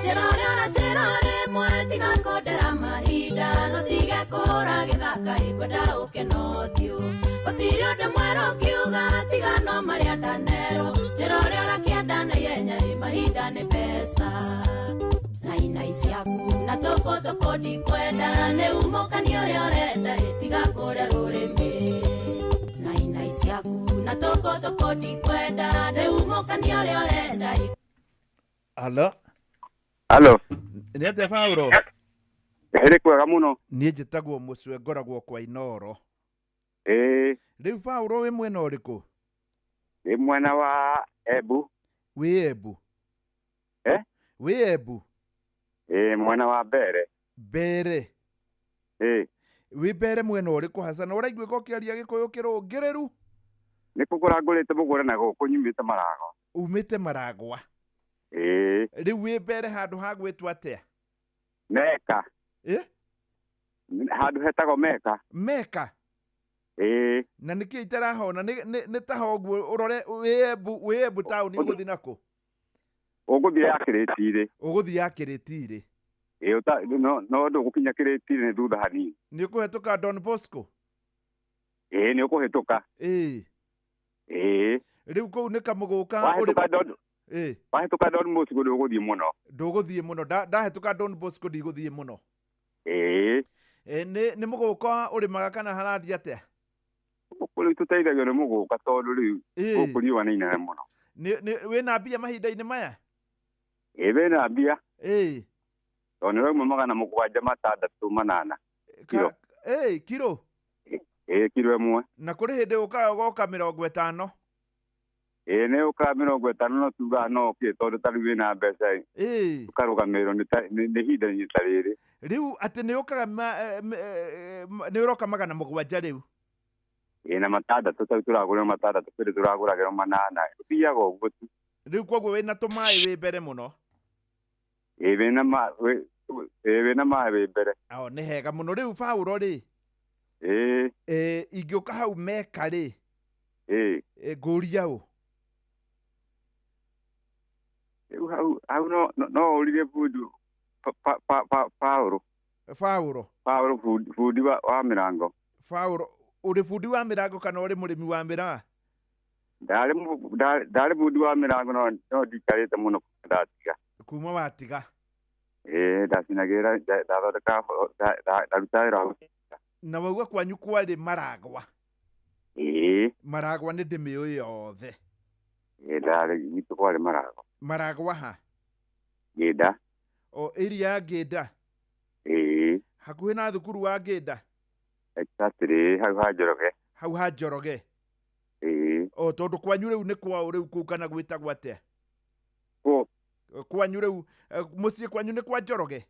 Tirore ona tirore mwetiga kondera mahinda no tiga kũhũra gĩthaka ĩkwenda ũkeno ũthiũ gũtirĩ ũndũ mwerũ ũkiuga tiga no marĩa ndanerwo tirore ona kĩenda na ihenya ĩ mahinda nĩ mbeca. Nainai ciaku na tũkũ tũkũ ndikwenda nĩ umũkani ũrĩa ũrenda ĩtiga kũrĩa rũrĩmĩ. Nainai ciaku na tũkũ tũkũ ndikwenda nĩ umũkani ũrĩa ũrenda. Halo. Halo. Nĩ atĩa Paũlo? Nĩ kwega mũno. Niĩ njĩtagwo Mũcwe, ngoragwo kwa Inoro. Ĩĩ. Rĩu Paũlo wĩ mwena ũrĩkũ? Ndĩ mwena wa Embu. Wĩ Embu? Eh? Wĩ Embu? Ĩĩ, mwena wa Mbere. Mbere? Ĩĩ. Wĩ Mbere mwena ũrĩkũ hasa? Na ũraiguĩka ũkĩaria Gĩkũyũ kĩrũngĩrĩru? Nĩ kũgũra ngũrĩte mũgũnda na gũkũ nyumĩte Maragwa. Umĩte Maragwa? Ĩĩ. Rĩu wĩ Mbere handũ ha gwĩtwo atĩa? Meka. Ĩ? Handũ hetagwo Meka. Meka? Ĩĩ. Na nĩkĩ itarahona? Nĩ ta ho ũguo ũrore wĩ Embu, wĩ Embu taũni ũgũthiĩ nakũ? Ũgũthiĩ ya Kĩrĩti-rĩ. Ũgũthiĩ ya Kĩrĩti-rĩ. Ĩĩ, no ndũgũkinya Kĩrĩti-rĩ nĩ thutha hanini. Nĩ ũkũhetũka Don Bosco? Ĩĩ, nĩ ũkũhetũka. Ĩĩ. Ĩĩ. Rĩu kũu nĩ kamũgũka Wahetũka Don Ĩĩ. Wahetũka Don Bosco ndũgũthiĩ mũno. Ndũgũthiĩ mũno. Ndahetũka Don Bosco ndigũthiĩ mũno. Ĩĩ. Nĩ mũgũka ũrĩmaga kana harathiĩ atĩa? Gũkũ rĩu tũteithagio nĩ mũgũka tondũ rĩu gũkũ riũa nĩ inene mũno. Wĩna mbia mahinda-inĩ maya? Ĩĩ, wĩna mbia. Ĩĩ. Tondũ nĩ ũrauma 768 kiro. Ĩĩ, kiro? Ĩĩ, kiro ĩmwe. Na kũrĩ hĩndĩ ũkaga ũgoka 50. Ĩĩ nĩ ũkaga 50 no tugaga no kĩ tondũ ta rĩu wĩna mbeca ĩ. Ĩĩ. Ũkarũgamĩrĩrwo nĩ ihinda ta rĩrĩ. Rĩu atĩ nĩ ũkaga nĩ ũroka 700 rĩu. Ĩĩ na 6 tau tũragũrĩrwo 6 kwĩrĩ tũragũragĩrwo 8. Ũthiaga ũguo tu. Rĩu koguo wĩna tũmaĩ wĩ mbere mũno. Ĩĩ wĩna maĩ wĩ mbere. Ao nĩ hega mũno. Rĩu Paũlo rĩ. Ĩĩ. Ingĩũka hau Meka rĩ. Ĩĩ. Ngũria ũ? Rĩu hau no ũrire bundi Paũlo. Paũlo. Paũlo bundi wa mĩrango. Paũlo ũrĩ bundi wa mĩrango kana ũrĩ mũrĩmi wa mĩraa? Ndarĩ bundi wa mĩrango no ndikarĩte mũno ndatiga. Kuma watiga? Ĩĩ ndacinagĩra ndathondeka ndaruta wĩra wa. Na wauga kwanyu kwarĩ Maragwa? Ĩĩ. Maragwa nĩ ndĩmĩũĩ yothe. Ĩĩ ndarĩ gwitũ kwarĩ Maragwa. Maragwa ha? Ngĩnda. O area ya Ngĩnda? Ĩĩ. Hakuhĩ na thukuru wa Ngĩnda? Exactly, hau ha Njoroge. Hau ha Njoroge? Ĩĩ. O tondũ kwanyu rĩu nĩ kwao rĩu kũu kana gwĩtagwo atĩa? Kũ? Kwanyu rĩu mũciĩ kwanyu nĩ kwa Njoroge?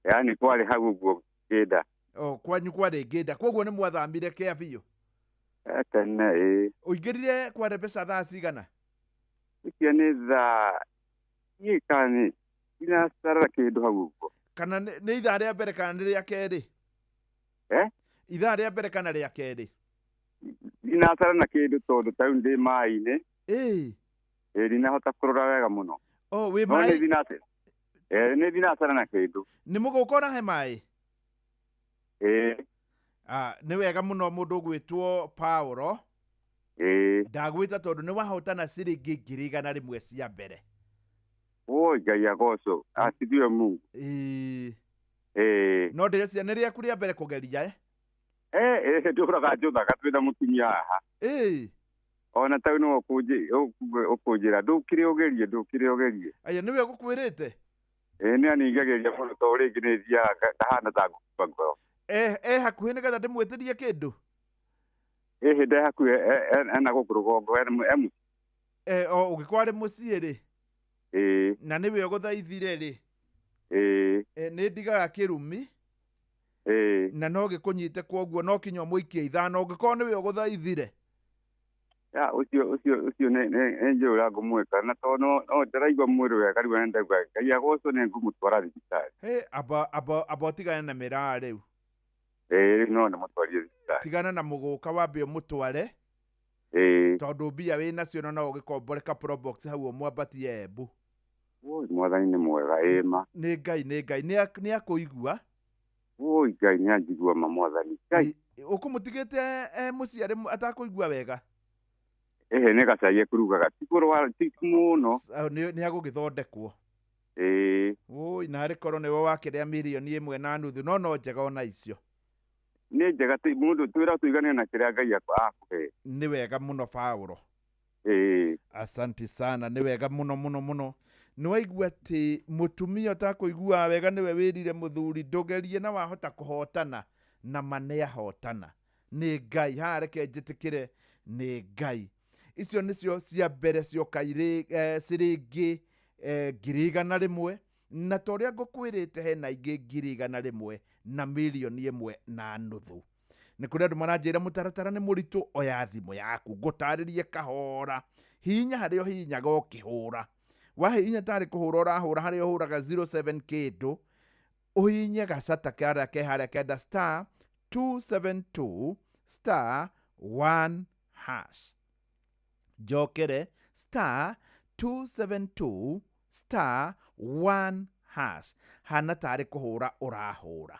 Yaani kwarĩ hau ũguo Ngĩnda. O kwanyu kwarĩ Ngĩnda. Koguo nĩ mwathamire kĩa biũ? Tene ĩĩ. Ũingĩrire kware mbeca thaa cigana? Icio nĩ thaa iĩ kana nĩ inacarara kĩndũ hau ũguo. Kana nĩ ithaa rĩa mbere kana nĩ rĩa kerĩ? Eh? Ithaa rĩa mbere kana rĩa kerĩ? Inacara na kĩndũ tondũ ta rĩu ndĩ maĩ-inĩ. Ĩĩ. Ĩĩ ndinahota kũrora wega mũno. O wĩ maĩ? Nĩ thinacara na kĩndũ. Nĩ mũgũka ũrahe maĩ? Ĩĩ. Nĩ wega mũno mũndũ ũgwĩtwo Paũlo. Ĩĩ. Ndagwĩta tondũ nĩ wahotana ciringi 100,000 cia mbere. Oi Ngai agocwo. Asifiwe Mungu. Ĩĩ. Ĩĩ. No ndĩreciria nĩ rĩaku rĩa mbere kũgeria eh? Ĩĩ ndũraga njũthaga twĩna mũtumia haha. Ĩĩ. Ona tau no ũkũnjĩra ndũkire ũgerie ndũkire ũgerie. Aya nĩwe ũgũkwĩrĩte? Ĩĩ nĩ aningagĩria mũno tondũ rĩngĩ nĩ thiaga ngahana ta ngũkua ngoro. Hakuhĩ nĩgetha ndĩmwĩtĩrie kĩndũ? Ĩhĩ ndĩ hakuhĩ ena gũkũ rũgongo e mũciĩ. O ũngĩkorwo arĩ mũciĩ rĩ? Ĩĩ. Na nĩwe ũgũthaithire rĩ? Ĩĩ. Nĩ ndigaga kĩrumi? Ĩĩ. Na no gĩkũnyite kwoguo no kinya ũmũikie 5 ũngĩkorwo nĩwe ũgũthaithire. Ya ũcio nĩ njũĩ ũrĩa ngũmwĩka na tondũ no ndĩraigua mwĩrĩ wega rĩu na ndaigua Ngai agocwo nĩ ngũmũtwara thibitarĩ. Hĩ amba ũtigane na mĩraa rĩu. Ĩĩ rĩu no ndĩmũtwarire thibitarĩ. Tigana na mũgũka wambe ũmũtware. Ĩĩ. Tondũ mbia wĩ nacio na no ũgĩkombore ka Probox hau ũmwambatie Embu. Oi mwathani nĩ mwega ĩĩ ma. Nĩ Ngai nĩ Ngai nĩ akũigua. Oi Ngai nĩ anjigua ma mwathani. Ngai. Ũkũmũtigĩte mũciĩ arĩ atakũigua wega? Ĩhĩ nĩ gacai ekũrugaga ti kũrwara ti mũno. Nĩ agũgĩthondekwo. Ĩĩ. Oi na arĩ korwo nĩwe wakĩrĩa 1.5 million no njega ona icio. Nĩ njega mũndũ twĩra tũigane na kĩrĩa Ngai akũhe. Nĩ wega mũno Paũlo. Ĩĩ. Asante sana nĩ wega mũno mũno mũno. Nĩ waigua atĩ mũtumia ũtakũiguaga wega nĩwe wĩrire mũthuri ndũgerie na wahota kũhotana na ma nĩ ahotana. Nĩ Ngai haha reke njĩtĩkĩre nĩ Ngai. Icio nĩcio cia mbere cioka ciringi 100,000 na ta ũrĩa ngũkwĩrĩte hena ingĩ 100,000 na 1.5 million. Nĩ kũrĩ andũ maranjĩra mũtaratara nĩ mũritũ oya thimũ yaku ngũtarĩrie kahora hihinya harĩa ũhihinyaga ũkĩhũra wahihinya tarĩ kũhũra ũrahũra harĩa ũhũraga 07 kĩndũ ũhihinye gacata karĩa ke harĩa kenda star 272 star 1 hash njokere star 272 star 1 hash hana tarĩ kũhũra ũrahũra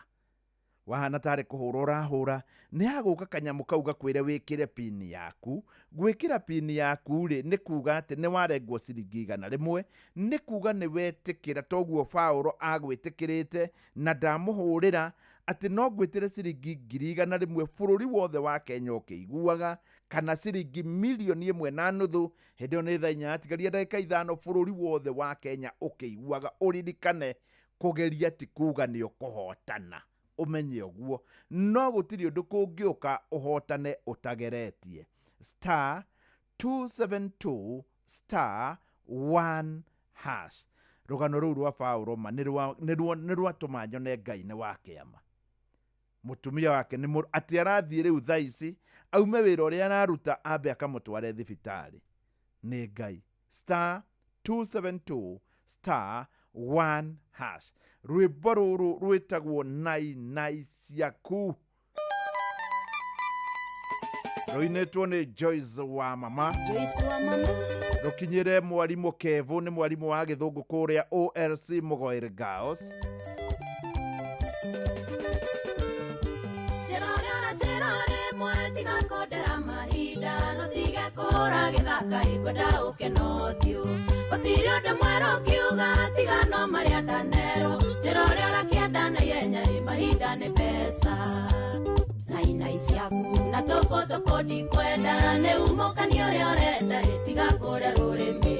wahana tarĩ kũhũra ũrahũra nĩ hagũka kanyamũ kau gakwĩre wĩkĩre pini yaku gwĩkĩra pini yaku rĩ nĩ kuga atĩ nĩ warengwo ciringi 100 nĩ kuga nĩ wetĩkĩra toguo Paũlo agwĩtĩkĩrĩte na ndamũhũrĩra atĩ no ngwĩtĩre ciringi 100,000 bũrũri wothe wa Kenya ũkĩiguaga kana ciringi 1.5 million hĩndĩ ĩyo nĩ thaa 4 yatigaria ndagĩka 5 bũrũri wothe wa Kenya ũkĩiguaga ũririkane kũgeria ti kuga nĩ ũkũhotana ũmenye ũguo no gũtirĩ ũndũ kũngĩũka ũhotane ũtageretie star 272 star 1 hash. Rũgano rũu rwa Paũlũ ma nĩ rwatũma nyone Ngai nĩ wa kĩama. Mũtumia wake nĩ atĩ arathiĩ rĩu thaa ici aume wĩra ũrĩa araruta ambe akamũtware thibitarĩ. Nĩ Ngai. Star 272 star 1 hash. Rwĩmbo rũrũ rwĩtagwo Nai Nai Ciaku, rũinĩtwo nĩ Joyce wa Mama. Joyce wa Mama. Rũkinyĩre mwarimũ Kevu, nĩ mwarimũ wa gĩthũngũ kũrĩa OLC Mũgoĩrĩ Girls. Njĩra ũrĩa ũranjĩra rĩmwe tiga kũndera mahinda, no tiga kũhũra gĩthaka ĩngwenda ũkeno ũthiũ. Gũtirĩ ũndũ mwerũ ũkiuga tiga no marĩa ndanerwo. Njĩra ũrĩa ũrakĩenda na ihenya ĩ mahinda nĩ mbeca. Nai nai ciaku na tũkũ tũkũ ndikwenda, nĩ umũkani ũrĩa ũrenda ĩ tiga kũrĩa rũrĩmĩ.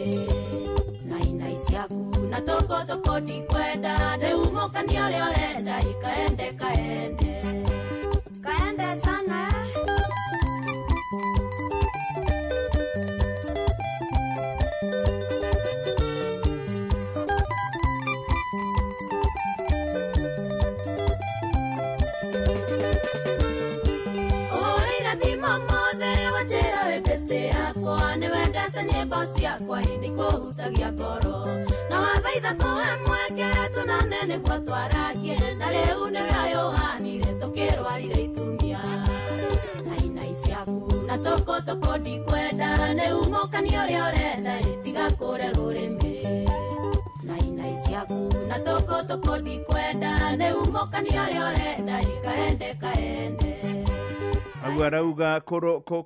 Nai nai ciaku na tũkũ tũkũ ndikwenda, nĩ umũkani ũrĩa ũrenda ĩ kaende kaende. Kaende sana. Nyĩmbo ciakwa ĩndĩ kũhutagia ngoro, na wathaitha tũhe mweke tũnane nĩguo twaragie, na rĩu nĩwe ayũhanire tũkĩrwarire itumia. Nai nai ciaku na tũkũ tũkũ ndikwenda, nĩ umũkani ũrĩa ũrenda ĩ tiga kũrĩa rũrĩmĩ. Nai nai ciaku na tũkũ tũkũ ndikwenda, nĩ umũkani ũrĩa ũrenda ĩ kaende kaende. Hau arauga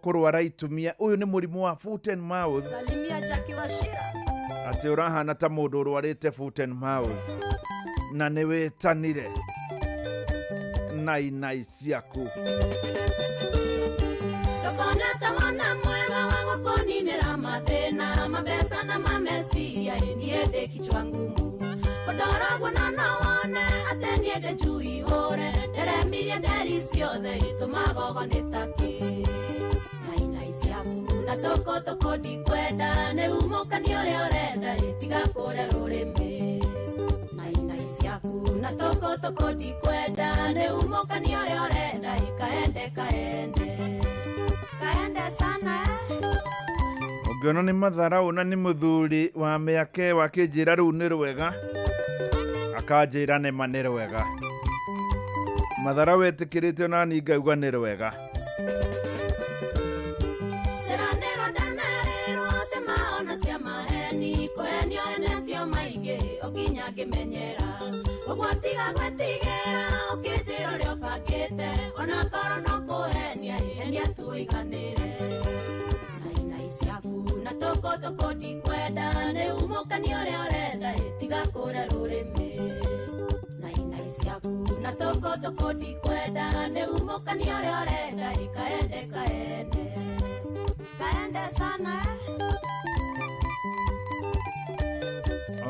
kũrwara itumia, ũyũ nĩ mũrimũ wa foot and mouth. Salimia Jackie Wachira. Atĩ ũrahana ta mũndũ ũrwarĩte foot and mouth na nĩ wĩtanire. Nai nai ciaku. Ndũkone ta mwana mwega wa gũkũninĩra mathĩna, mabeca na mameciria ĩ niĩ ndĩ kichwa ngumu. Kũndoragwo na no wone atĩ niĩ ndĩ njui hũre, nderemirie nderi ciothe itũmagogo nĩ takĩ. Nai nai ciaku na tũkũ tũkũ ndikwenda, nĩ umũkani ũrĩa ũrenda ĩ tiga kũrĩa rũrĩmĩ. Nai nai ciaku na tũkũ tũkũ ndikwenda, nĩ umũkani ũrĩa ũrenda ĩ kaende kaende. Kaende sana. Ũngĩona nĩ matharaũ na nĩ mũthuri wa mĩaka wakĩnjĩra rĩu nĩ rwega, akanjĩra nĩma nĩ rwega. Matharaũ etĩkĩrĩte ona niĩ ngauga nĩ rwega. Ciranĩrwo ndanerĩrwo cia ona cia maheni, kũhenio henetio maingĩ ũkinya ngĩmenyera. Ũguo tiga gwĩtigĩra ũkĩnjĩra ũrĩa ũbangĩte, ona korwo no kũhenia henia tu ũiganĩre. Nai nai ciaku na tũkũ tũkũ ndikwenda, nĩ umũkani ũrĩa ũrenda ĩ tiga kũrĩa rũrĩmĩ. Nai nai ciaku na tũkũ tũkũ ndikwenda, nĩ umũkani ũrĩa ũrenda ĩ kaende kaende. Kaende sana.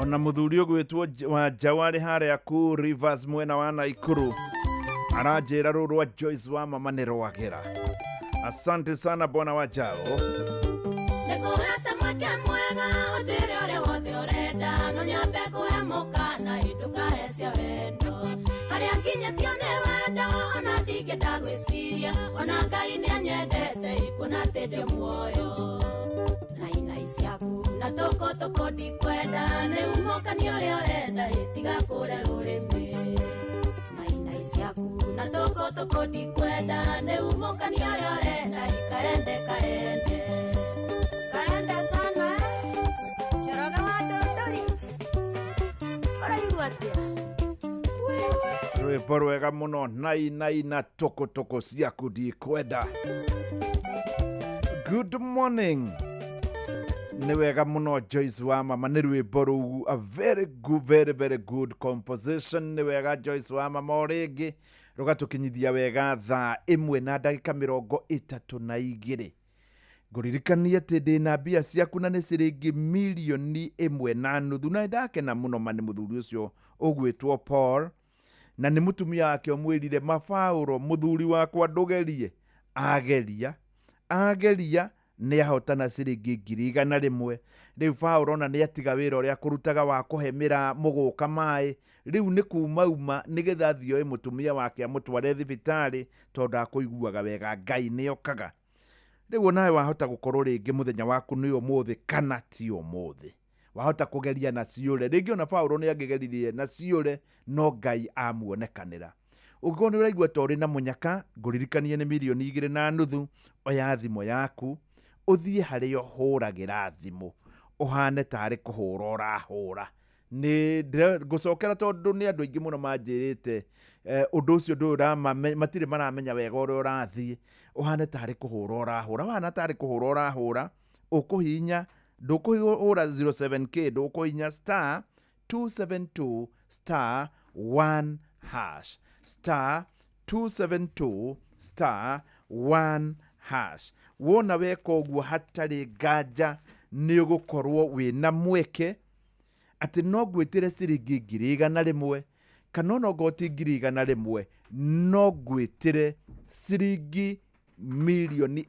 Ona mũthuri ũgwĩtwo wa Njawari harĩa kũ Rivers mwena wa Naikuru aranjĩra rũrũ rwa Joyce wa Mama nĩ rwagĩra. Asante sana bwana wa Jao. Nĩngũhete mweke mwega ũnjĩre ũrĩa wothe ũrenda, no nyambe kũhe mũkana ĩ ndũkahe cia wendo. Harĩa nginyĩtio nĩ wendo ona ndingĩenda gwĩciria, ona Ngai nĩanyendete ĩ kuona atĩ ndĩ muoyo. Nai nai ciaku na tũkũ tũkũ ndikwenda, nĩ umũkani ũrĩa ũrenda ĩ tiga kũrĩa rũrĩmĩ. Nai nai ciaku na tũkũ tũkũ ndikwenda, nĩ umũkani ũrĩa ũrenda ĩ kaende kaende. Kaende sana. Njoroge wa Ndũndũri, ũraigua atĩa? Rwĩmbo rwega mũno, nai nai na tũkũ tũkũ ciaku ndikwenda. Good morning. Nĩ wega mũno Joyce wa Mama, nĩ rwĩmbo rũu, a very good, very very good composition. Nĩ wega Joyce wa Mama, o rĩngĩ rũgatũkinyithia wega thaa 1 na ndagĩka 32. Ngũririkanie atĩ ndĩna mbia ciaku na nĩ ciringi milioni 1.5, na ndakena mũno ma nĩ mũthuri ũcio ũgwĩtwo Paul, na nĩ mũtumia wake ũmwĩrire mabaũro, mũthuri wakwa ndũgerie. Ageria ageria Nĩ ahotana ciringi 100,000. Rĩu Paũlũ ona nĩ atiga wĩra ũrĩa akũrutaga wa kũhe mĩra mũgũka maĩ. Rĩu nĩ kuma uma nĩgetha athiĩ oe mũtumia wake amũtware thibitarĩ tondũ ndakũiguaga wega. Ngai nĩ okaga. Rĩu onawe wahota gũkorwo rĩngĩ mũthenya waku nĩ ũmũthĩ kana ti ũmũthĩ. Wahota kũgeria na ciũre. Rĩngĩ ona Paũlũ nĩ angĩgeririe na ciũre, no Ngai amuonekanĩra. Ũngĩkorwo nĩ ũraigua ta ũrĩ na mũnyaka, ngũririkanie nĩ 2.5 mirioni, oya thimũ yaku, ũthiĩ harĩa ũhũragĩra thimũ, ũhane tarĩ kũhũra ũrahũra. Nĩ ngũcokera tondũ nĩ andũ aingĩ mũno manjĩrĩte ũndũ ũcio ndũrĩ matirĩ maramenya wega ũrĩa ũrathiĩ. Ũhane tarĩ kũhũra ũrahũra, wahana tarĩ kũhũra ũrahũra, ũkũhihinya, ndũkũhũra 07K, ndũkũhihinya star 272 star 1 hash, star 272 star 1 hash. Wona weka ũguo hatarĩ nganja nĩ ũgũkorwo wĩna mweke atĩ no ngwĩtĩre ciringi 100,000, kana ona okorwo ti 100,000, no ngwĩtĩre ciringi 1.5 mirioni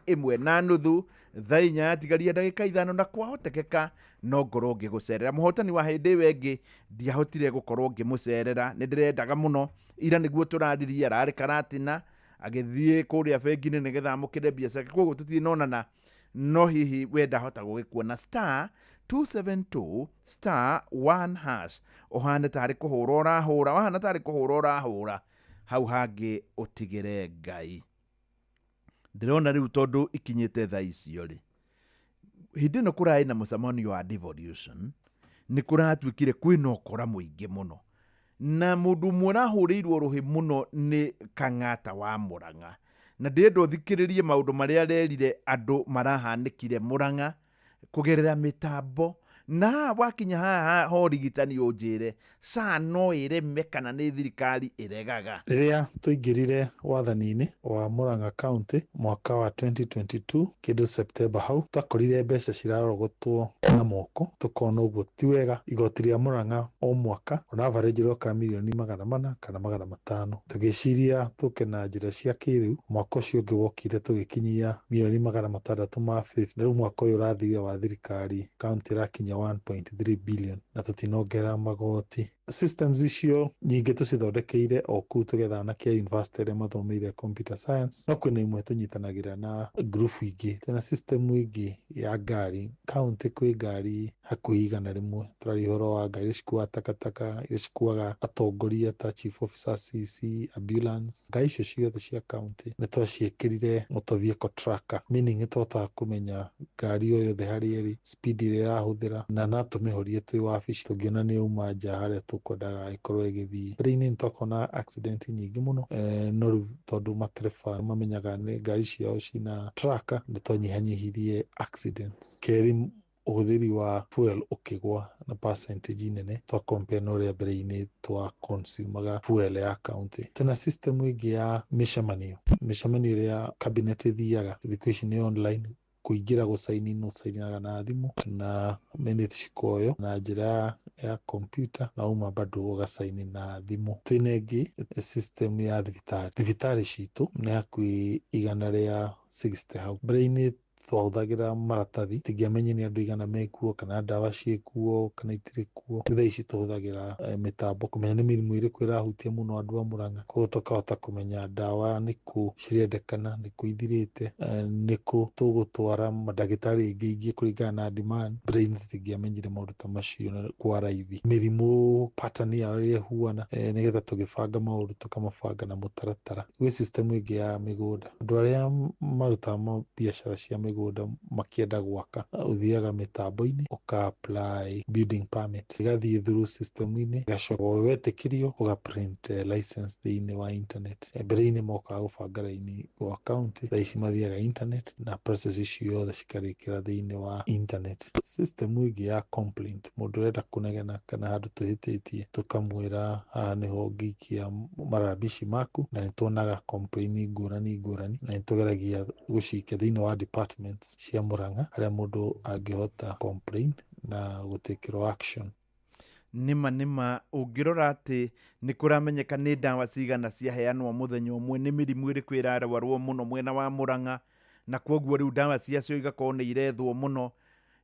thaa 4 yatigaria ndagĩka 5, na kwahotekeka no ngorwo ngĩgũcerera. Mũhotani wa hĩndĩ ĩyo ĩngĩ ndiahotire gũkorwo ngĩmũcerera, nĩ ndĩrendaga mũno. Ira nĩguo tũraririe, ararĩ Karatina agĩthiĩ kũrĩa bengi-inĩ nĩgetha amũkĩre mbia ciake, koguo tũtinonana, no hihi we ndahota gũgĩkuona. Star 272 star 1 hash, ũhane tarĩ kũhũra ũrahũra, wahana tarĩ kũhũra ũrahũra, hau hangĩ ũtigĩre Ngai. Ndĩrona rĩu tondũ ikinyĩte thaa icio rĩ, hĩndĩ ĩno kũrarĩ na mũcemanio wa devolution, nĩ kũratuĩkire kwĩna ũkora mũingĩ mũno, na mũndũ ũmwe ũrahũrĩirwo rũhĩ mũno nĩ Kang'ata wa Mũrang'a, na ndĩrenda ũthikĩrĩrie maũndũ marĩa arerire andũ marahanĩkire Mũrang'a kũgerera mĩtambo. Na haha wakinya haha ha ũrigitani, ũnjĩre SHA no ĩreme kana nĩ thirikari ĩregaga? Rĩrĩa tũingĩrire wathani-inĩ wa Murang'a County mwaka wa 2022 kĩndũ September hau, twakorire mbeca cirarogotwo na moko, tũkona ũguo ti wega. Igoti rĩa Murang'a o mwaka on average rĩroka 400 mirioni kana 500. Tũgĩciria tũke na njĩra cia kĩrĩu. Mwaka ũcio ũngĩ wokire tũgĩkinyia 650 mirioni, na rĩu mwaka ũyũ ũrathire wa thirikari county ĩrakinyia 1.3 billion na tũtinongerera magoti. Systems icio nyingĩ tũcithondekeire o kũu, tũgetha anake a university arĩa mathomeire computer science, no kwĩna imwe tũnyitanagĩra na group ingĩ. Twĩna system ĩngĩ ya ngari county, kwĩ ngari hakuhĩ 100. Tũraria ũhoro wa ngari iria cikuaga takataka, iria cikuaga atongoria ta chief officer, CC, ambulance. Ngari icio ciothe cia county nĩ twaciĩkĩrire motor vehicle tracker, meaning nĩ tũhotaga kũmenya ngari o yothe harĩa ĩrĩ, speed ĩrĩa ĩrahũthĩra, na no tũmĩhorie twĩ wabici tũngĩona nĩ yauma nja harĩa tũkwendaga ĩkorwo ĩgĩthiĩ. Mbere-inĩ nĩ twakoragwo na accident nyingĩ mũno, no rĩu tondũ matereba mamenyaga nĩ ngari ciao cina tracker, nĩ twanyihanyihirie accidents. Kerĩ, ũhũthĩri wa fuel ũkĩgwa na percentage nene twa compare na ũrĩa mbere-inĩ twa consumaga fuel ya county. Twĩna system ĩngĩ ya mĩcemanio, mĩcemanio ĩrĩa cabinet ĩthiaga thikũ ici nĩ online, kũingĩra gũcaini ũcainaga na thimũ na minutes cikoywo na njĩra ya computer, na uma bado ũgacaini na thimũ. Twĩna ĩngĩ system ya thibitarĩ, thibitarĩ citũ nĩ hakuhĩ 160 hau. Mbere-inĩ twahũthagĩra maratathi, tingĩamenyire nĩ andũ aigana mekuo, kana ndawa ciĩkuo kana itirĩ kuo. Rĩu thaa ici tũhũthagĩra mĩtambo kũmenya nĩ mĩrimũ ĩrĩkũ ĩrahutia mũno andũ a Murang'a, koguo tũkahota kũmenya ndawa nĩkũ cirendekana, nĩkũ ithirĩte, nĩkũ tũgũtwara mandagĩtarĩ aingĩ aingĩ kũringana na demand. Mbere-inĩ tũtingĩamenyire maũndũ ta macio na kwa raithi, mĩrimũ pattern yao ũrĩa ĩhuana, nĩgetha tũgĩbanga maũndũ tũkamabanga na mũtaratara. Gwĩ system ĩngĩ ya mĩgũnda, andũ arĩa marutaga biacara cia mĩgũnda makĩenda gwaka, ũthiaga mĩtambo-inĩ ũka apply building permit, ĩgathiĩ through system-inĩ, ĩgacoka wetĩkĩrio ũga print license thĩinĩ wa internet. Mbere-inĩ mokaga gũbanga raini gwa county, thaa ici mathiaga internet na process icio ciothe cikarĩkĩra thĩinĩ wa internet. System ĩngĩ ya complaint, mũndũ ũrenda kũnegena kana handũ tũhĩtĩtie, tũkamwĩra haha nĩho ũngĩikia marambici maku, na nĩ tuonaga complaint ngũrani ngũrani, na nĩ tũgeragia gũcikia thĩinĩ wa departments cia Murang'a harĩa mũndũ angĩhota complain na gũtĩkĩrwo action. Nĩma nĩma, ũngĩrora atĩ nĩ kũramenyeka nĩ ndawa cigana ciaheanwo mũthenya ũmwe, nĩ mĩrimũ ĩrĩkũ ĩrarwarwo mũno mwena wa Murang'a. Na kwoguo rĩu ndawa ciacio igakorwo nĩ irethwo mũno.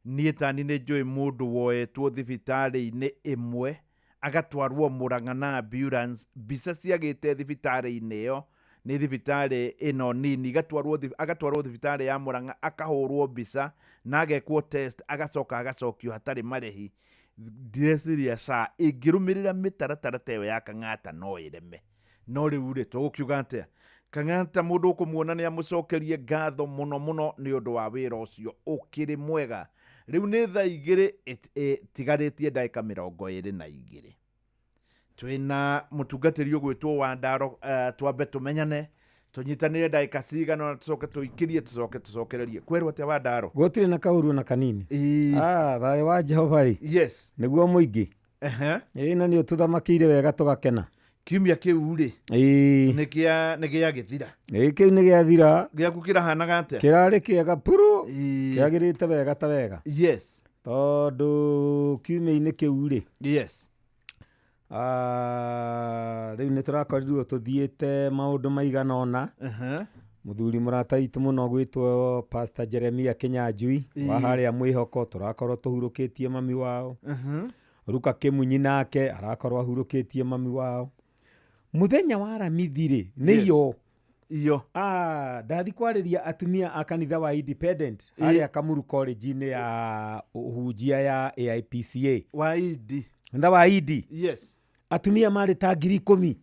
Niĩ tani nĩ njũĩ mũndũ woetwo thibitarĩ-inĩ ĩmwe agatwarwo Murang'a na ambulance, mbica ciagĩte thibitarĩ-inĩ ĩyo, nĩ thibitarĩ ĩno nini, agatwarwo thibitarĩ ya Murang'a akahũrwo mbica na agekwo test, agacoka agacokio hatarĩ marĩhi. Ndireciria SHA ĩngĩrũmĩrĩra mĩtaratara ta ĩyo ya Kang'ata no ĩreme. No rĩu rĩ, tũgũkiuga atĩa? Kang'ata mũndũ ũkũmuona nĩ amũcokerie ngatho mũno mũno nĩ ũndũ wa wĩra ũcio ũkĩrĩ mwega. Rĩu nĩ thaa 2 ĩtigarĩtie ndagĩka 22. Twĩna mũtungatĩri ũgwĩtwo Wandaro, twambe tũmenyane, tũnyitanĩre ndagĩka cigana ũna, tũcoke tũikĩrie, tũcoke tũcokererie. Kwerwo atĩa Wandaro? Gũtirĩ na kaũru ona kanini. Thayũ wa Jehova rĩ. Yes. Nĩguo mũingĩ. Ĩĩ, na nĩ ũtũthamakĩire wega tũgakena. Kiumia kĩu rĩ, nĩ gĩagĩthira. Ĩĩ, kĩu nĩ gĩathira. Gĩaku kĩrahanaga atĩa? Kĩrarĩ kĩega puru. Kĩagĩrĩte wega ta wega. Yes. Tondũ kiumia-inĩ kĩu rĩ. Yes. Rĩu nĩ tũrakorirwo tũthiĩte maũndũ maigana ũna. Mũthuri mũrata witũ mũno gwĩtwo Pastor Jeremia Kinyanjui wa harĩa Mwĩhoko, tũrakorwo tũhurũkĩtie mami wao. Ruka Kĩmunyi nake arakorwo ahurũkĩtie mami wao. Mũthenya wa Aramithi rĩ, nĩ iyo. Iyo. Ndathi kwarĩria atumia a kanitha wa Independent harĩa Kamuru College-inĩ ya ũhunjia ya AIPCA. Wa Idi. Kanitha wa Idi. Yes. Atumia marĩ ta 10,000.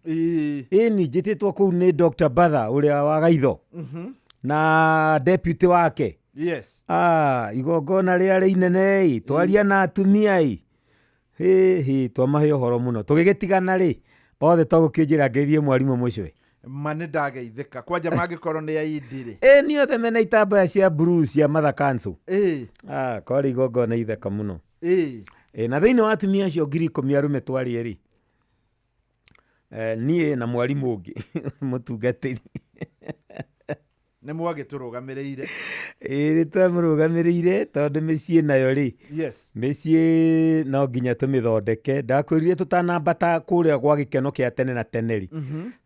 Ĩni njĩtĩtwo kũu nĩ Dr. Batha ũrĩa wa Gaitho. Na deputy wake. Yes. Igongona rĩarĩ inene ĩ, twaria na atumia ĩ. Hĩ, twamahe ũhoro mũno. Tũgĩgĩtigana rĩ, othe togũkĩnjĩra ngeithie mwarimũ mũcwe. Ma nĩ ndageithĩka. Kwanja mangĩkorwo nĩ aindi rĩ. Ĩ, nĩ othe mena itambaya cia blue cia Mother Council. Kwarĩ igongona ithaka mũno. Na thĩinĩ wa atumia acio 10,000 arũme twarĩ erĩ. Niĩ na mwarimũ ũngĩ mũtungatĩri. Nĩ mwagĩtũrũgamĩrĩire. Ĩ, nĩ twamũrũgamĩrĩire tondũ mĩciĩ nayo rĩ. Yes. Mĩciĩ no nginya tũmĩthondeke. Ndakwĩrire tũtanambata kũrĩa gwa gĩkeno kĩa tene na tene rĩ,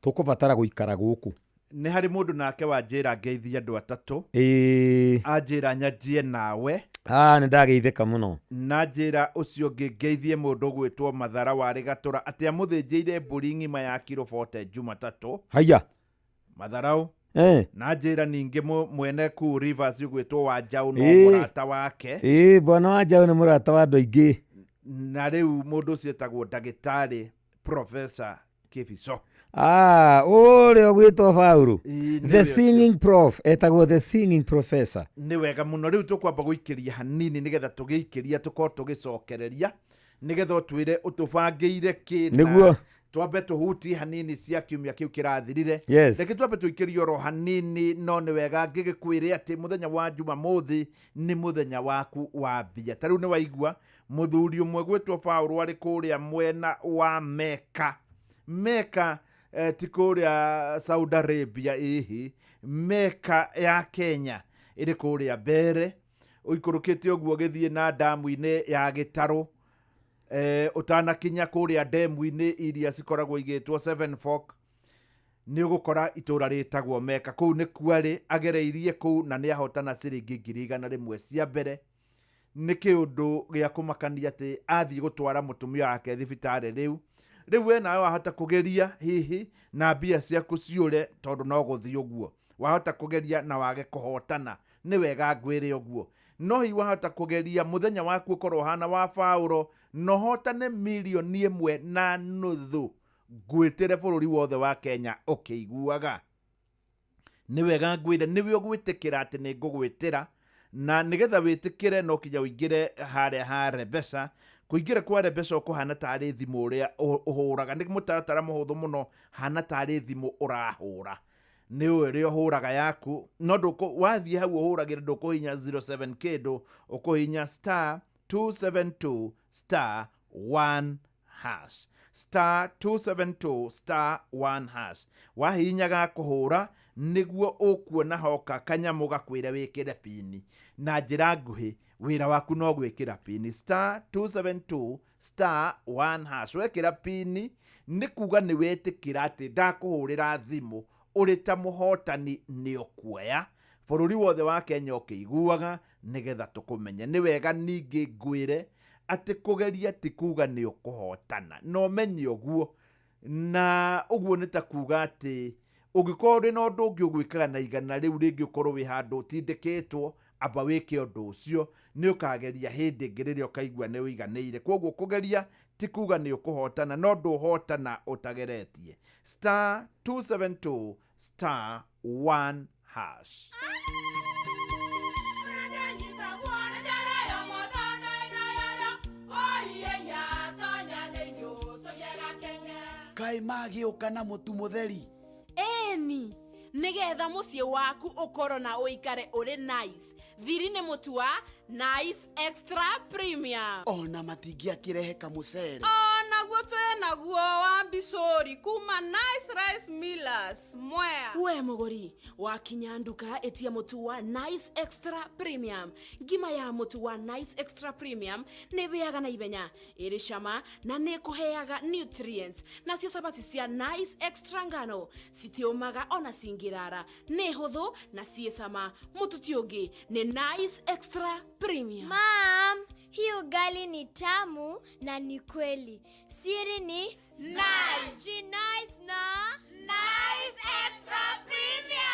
tũkũbatara gũikara gũkũ. Nĩ harĩ mũndũ nake wanjĩra ngeithie andũ atatũ. Anjĩra nyanjie nawe. Nĩ ndageithĩka mũno. Na njĩra ũcio ũngĩ ngeithie mũndũ ũgwĩtwo Mathara warĩ Gatũra atĩ amũthĩnjĩire mbũri ng'ima ya kiro 40 Jumatatũ. Haiya. Matharau. Na njĩra ningĩ mwene kũu Rivers ũgwĩtwo Wanjaũ no mũrata wake. Bwana Wanjaũ nĩ mũrata wa andũ aingĩ. Na rĩu mũndũ ũcio etagwo ndagĩtarĩ Professor Kibico. Ũrĩa ũgwĩtwo Paũlũ. The singing prof, etagwo the singing professor. Nĩ wega mũno. Rĩu tũkwamba gũikĩria hanini nĩgetha tũgĩikĩria tũkorwo tũgĩcokereria nĩgetha ũtwĩre ũtũbangĩire kĩ na Nĩguo. twambe tũhutie hanini cia kiumia kĩu kĩrathirire. Yes. Reke twambe tũikĩrie oro hanini, no nĩ wega ngĩgĩkwĩre atĩ mũthenya wa Jumamothi nĩ mũthenya waku wa mbia. Ta rĩu nĩ waigua mũthuri ũmwe gwĩtwo Paũlũ arĩ kũrĩa mwena wa Mecca. Mecca ti kũrĩa Saudi Arabia, ĩhĩ. Mecca ya Kenya ĩrĩ kũrĩa Mbere, ũikũrũkĩte ũguo ũgĩthiĩ na ndamu-inĩ ya Gĩtarũ. Ũtanakinya kũrĩa ndemu-inĩ iria cikoragwo igĩtwo Seven Fork, nĩ ũgũkora itũra rĩtagwo Mecca. Kũu nĩkuo arĩ, agereirie kũu na nĩ ahotana ciringi 100,000 cia mbere. Nĩ kĩũndũ gĩa kũmakania atĩ athiĩ gũtwara mũtumia wake thibitarĩ rĩu. Rĩu we nawe wahota kũgeria hihi na mbia ciaku ciũre tondũ no gũthiĩ ũguo. Wahota kũgeria na wage kũhotana. Nĩ wega ngwĩre ũguo. No hihi wahota kũgeria mũthenya waku ũkorwo ũhana wa Paũlũ na ũhotane 1.5 million ngwĩtĩre bũrũri wothe wa Kenya ũkĩiguaga. Nĩ wega ngwĩre nĩwe ũgwĩtĩkĩra atĩ nĩ ngũgwĩtĩra, na nĩgetha wĩtĩkĩre no kinya ũingĩre harĩa ha Rebesa. Kũingĩra kwa Rebesa ũkũhana tarĩ thimũ ũrĩa ũhũraga. Nĩ mũtaratara mũhũthũ mũno, hana tarĩ thimũ ũrahũra. Nĩ ũĩ ũrĩa ũhũraga yaku, no wathiĩ hau ũhũragĩre ndũkũhihinya 07 kĩndũ, ũkũhihinya star 272 star 1 hash. Star 272 star 1 hash. Wahihinya ga kũhũra nĩguo ũkuona hoka kanyamũ gakwĩre wĩkĩre pini. Na njĩra nguhĩ wĩra waku no gwĩkĩra pini star 272 star 1 hash. Wekĩra pini nĩ kuga nĩ wetĩkĩra atĩ ndakũhũrĩra thimũ ũrĩ ta mũhotani nĩ ũkuoya. Bũrũri wothe wa Kenya ũkĩiguaga nĩgetha tũkũmenye. Nĩ wega ningĩ ngwĩre atĩ kũgeria ti kuga nĩ ũkũhotana, na ũmenye ũguo. Na ũguo nĩ ta kuga atĩ ũngĩkorwo ũrĩ na ũndũ ũngĩ ũgwĩkaga na igana rĩu rĩngĩ ũkorwo wĩ handũ ũtindĩkĩtwo, amba wĩke ũndũ ũcio, nĩ ũkageria hĩndĩ ĩngĩ rĩrĩa ũkaigua nĩ ũiganĩire. Koguo kũgeria ti kuga nĩ ũkũhotana, no ndũhotana ũtageretie. Star 272 star 1 hash. Kaĩ magĩũka na mũtu mũtheri? Ĩni, nĩgetha mũciĩ waku ũkorwo na ũikare ũrĩ nice. Thiri nĩ mũtu wa Nice Extra Premium. Ona matingĩakĩrehe kamũcere. Onaguo twĩ naguo wa mbicũri kuma Nice Rice Millers Mwea. We mũgũri wakinya nduka ĩtia mũtu wa Nice Extra Premium. Ngima ya mũtu wa Nice Extra Premium nĩ ĩhĩaga na ihenya, ĩrĩ cama na nĩ ĩkũheaga nutrients. Nacio cabaci cia Nice Extra ngano citiũmaga ona cingĩrara, nĩ hũthũ na ciĩ cama. Mũtu ti ũngĩ nĩ Nice Extra Premium. Mom, hii ugali ni tamu na ni kweli. Siri ni Nice. Ji nice na Nice Extra Premium.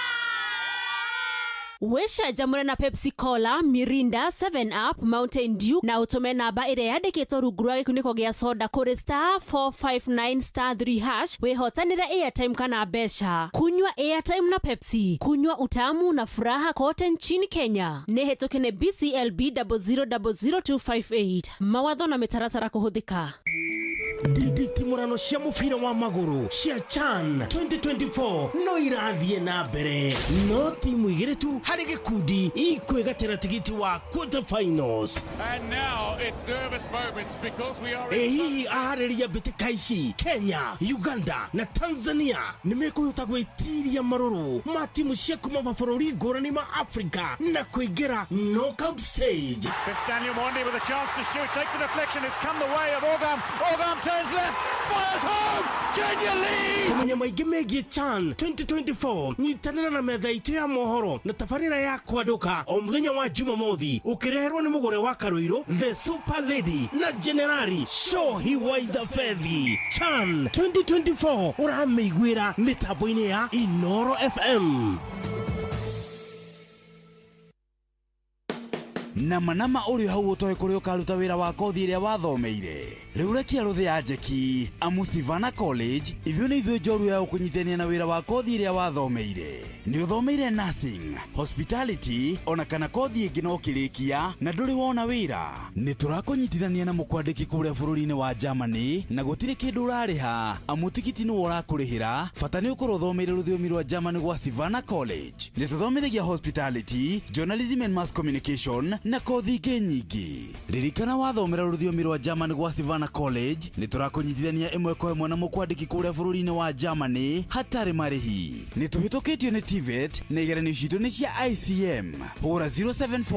Wĩcanjamũre na Pepsi Cola, Mirinda, 7 Up, Mountain Dew na ũtũme namba ĩrĩa yandĩkĩtwo rungu rwa gĩkunĩko gĩa soda kũrĩ star 459 star 3 hash wĩhotanĩre airtime kana mbeca. Kunywa airtime na Pepsi, kunywa utamu na furaha kote nchini Kenya. Nĩ hĩtũke nĩ BCLB 0000258. Mawatho na mĩtaratara kũhũthĩka. Nditimũrano cia mũbira wa magũrũ cia CHAN 2024 no irathiĩ na mbere, no timu igĩrĩ tu harĩ gĩkundi ikwĩgatĩra tigiti wa quarter finals. And now it's nervous moments because we are Ĩ hihi aharĩria mbĩtĩka ici Kenya, Uganda na Tanzania nĩ mekũhota gwĩtiria marũrũ ma timu cia kuma mabũrũri ngũrani ma Afrika na kũingĩra knockout stage? It's Daniel Mondi with a chance to shoot, takes a deflection, it's come the way of Orgam. Orgam turns left, fires home! Kenya lead! Kũmenya maingĩ megiĩ CHAN 2024, nyitanĩra na metha itũ ya mohoro na tabarĩra ya kwandũka o mũthenya wa Jumamothi, ũkĩreherwo nĩ mũgũre wa Karũirũ, The Super Lady na Generali Shohi Waitha Fethi. CHAN 2024 ũramĩiguĩra mĩtambo-inĩ ya Inoro FM. Nama nama ũrĩ hau ũtoĩ kũrĩa ũkaruta wĩra wa kothi ĩrĩa wathomeire. Rĩu rekia rũthĩ ya njeki, amu Sivana College ithuĩ nĩ ithuĩ njorua ya gũkũnyitithania na wĩra wa kothi ĩrĩa wathomeire. Nĩ ũthomeire nursing, hospitality ona kana kothi ĩngĩ no ũkĩrĩkia na ndũrĩ wona wĩra. Nĩ tũrakũnyitithania na mũkwandĩki kũrĩa bũrũri-inĩ wa Germany na gũtirĩ kĩndũ ũrarĩha, amu tigiti nĩwe ũrakũrĩhĩra. Bata nĩ ũkorwo ũthomeire rũthiomi rwa Germany gwa Sivana College. Nĩ tũthomithagia hospitality, journalism and mass communication na kothi ingĩ nyingĩ. Ririkana wathomera rũthiomi rwa Germany gwa Sivana College nĩ tũrakũnyitithania ĩmwe kwa ĩmwe na mũkwandĩki kũrĩa bũrũri-inĩ wa Germany hatarĩ marĩhi. Nĩ tũhĩtũkĩtio nĩ TVET na igeranio citũ nĩ cia ICM. Hũra 074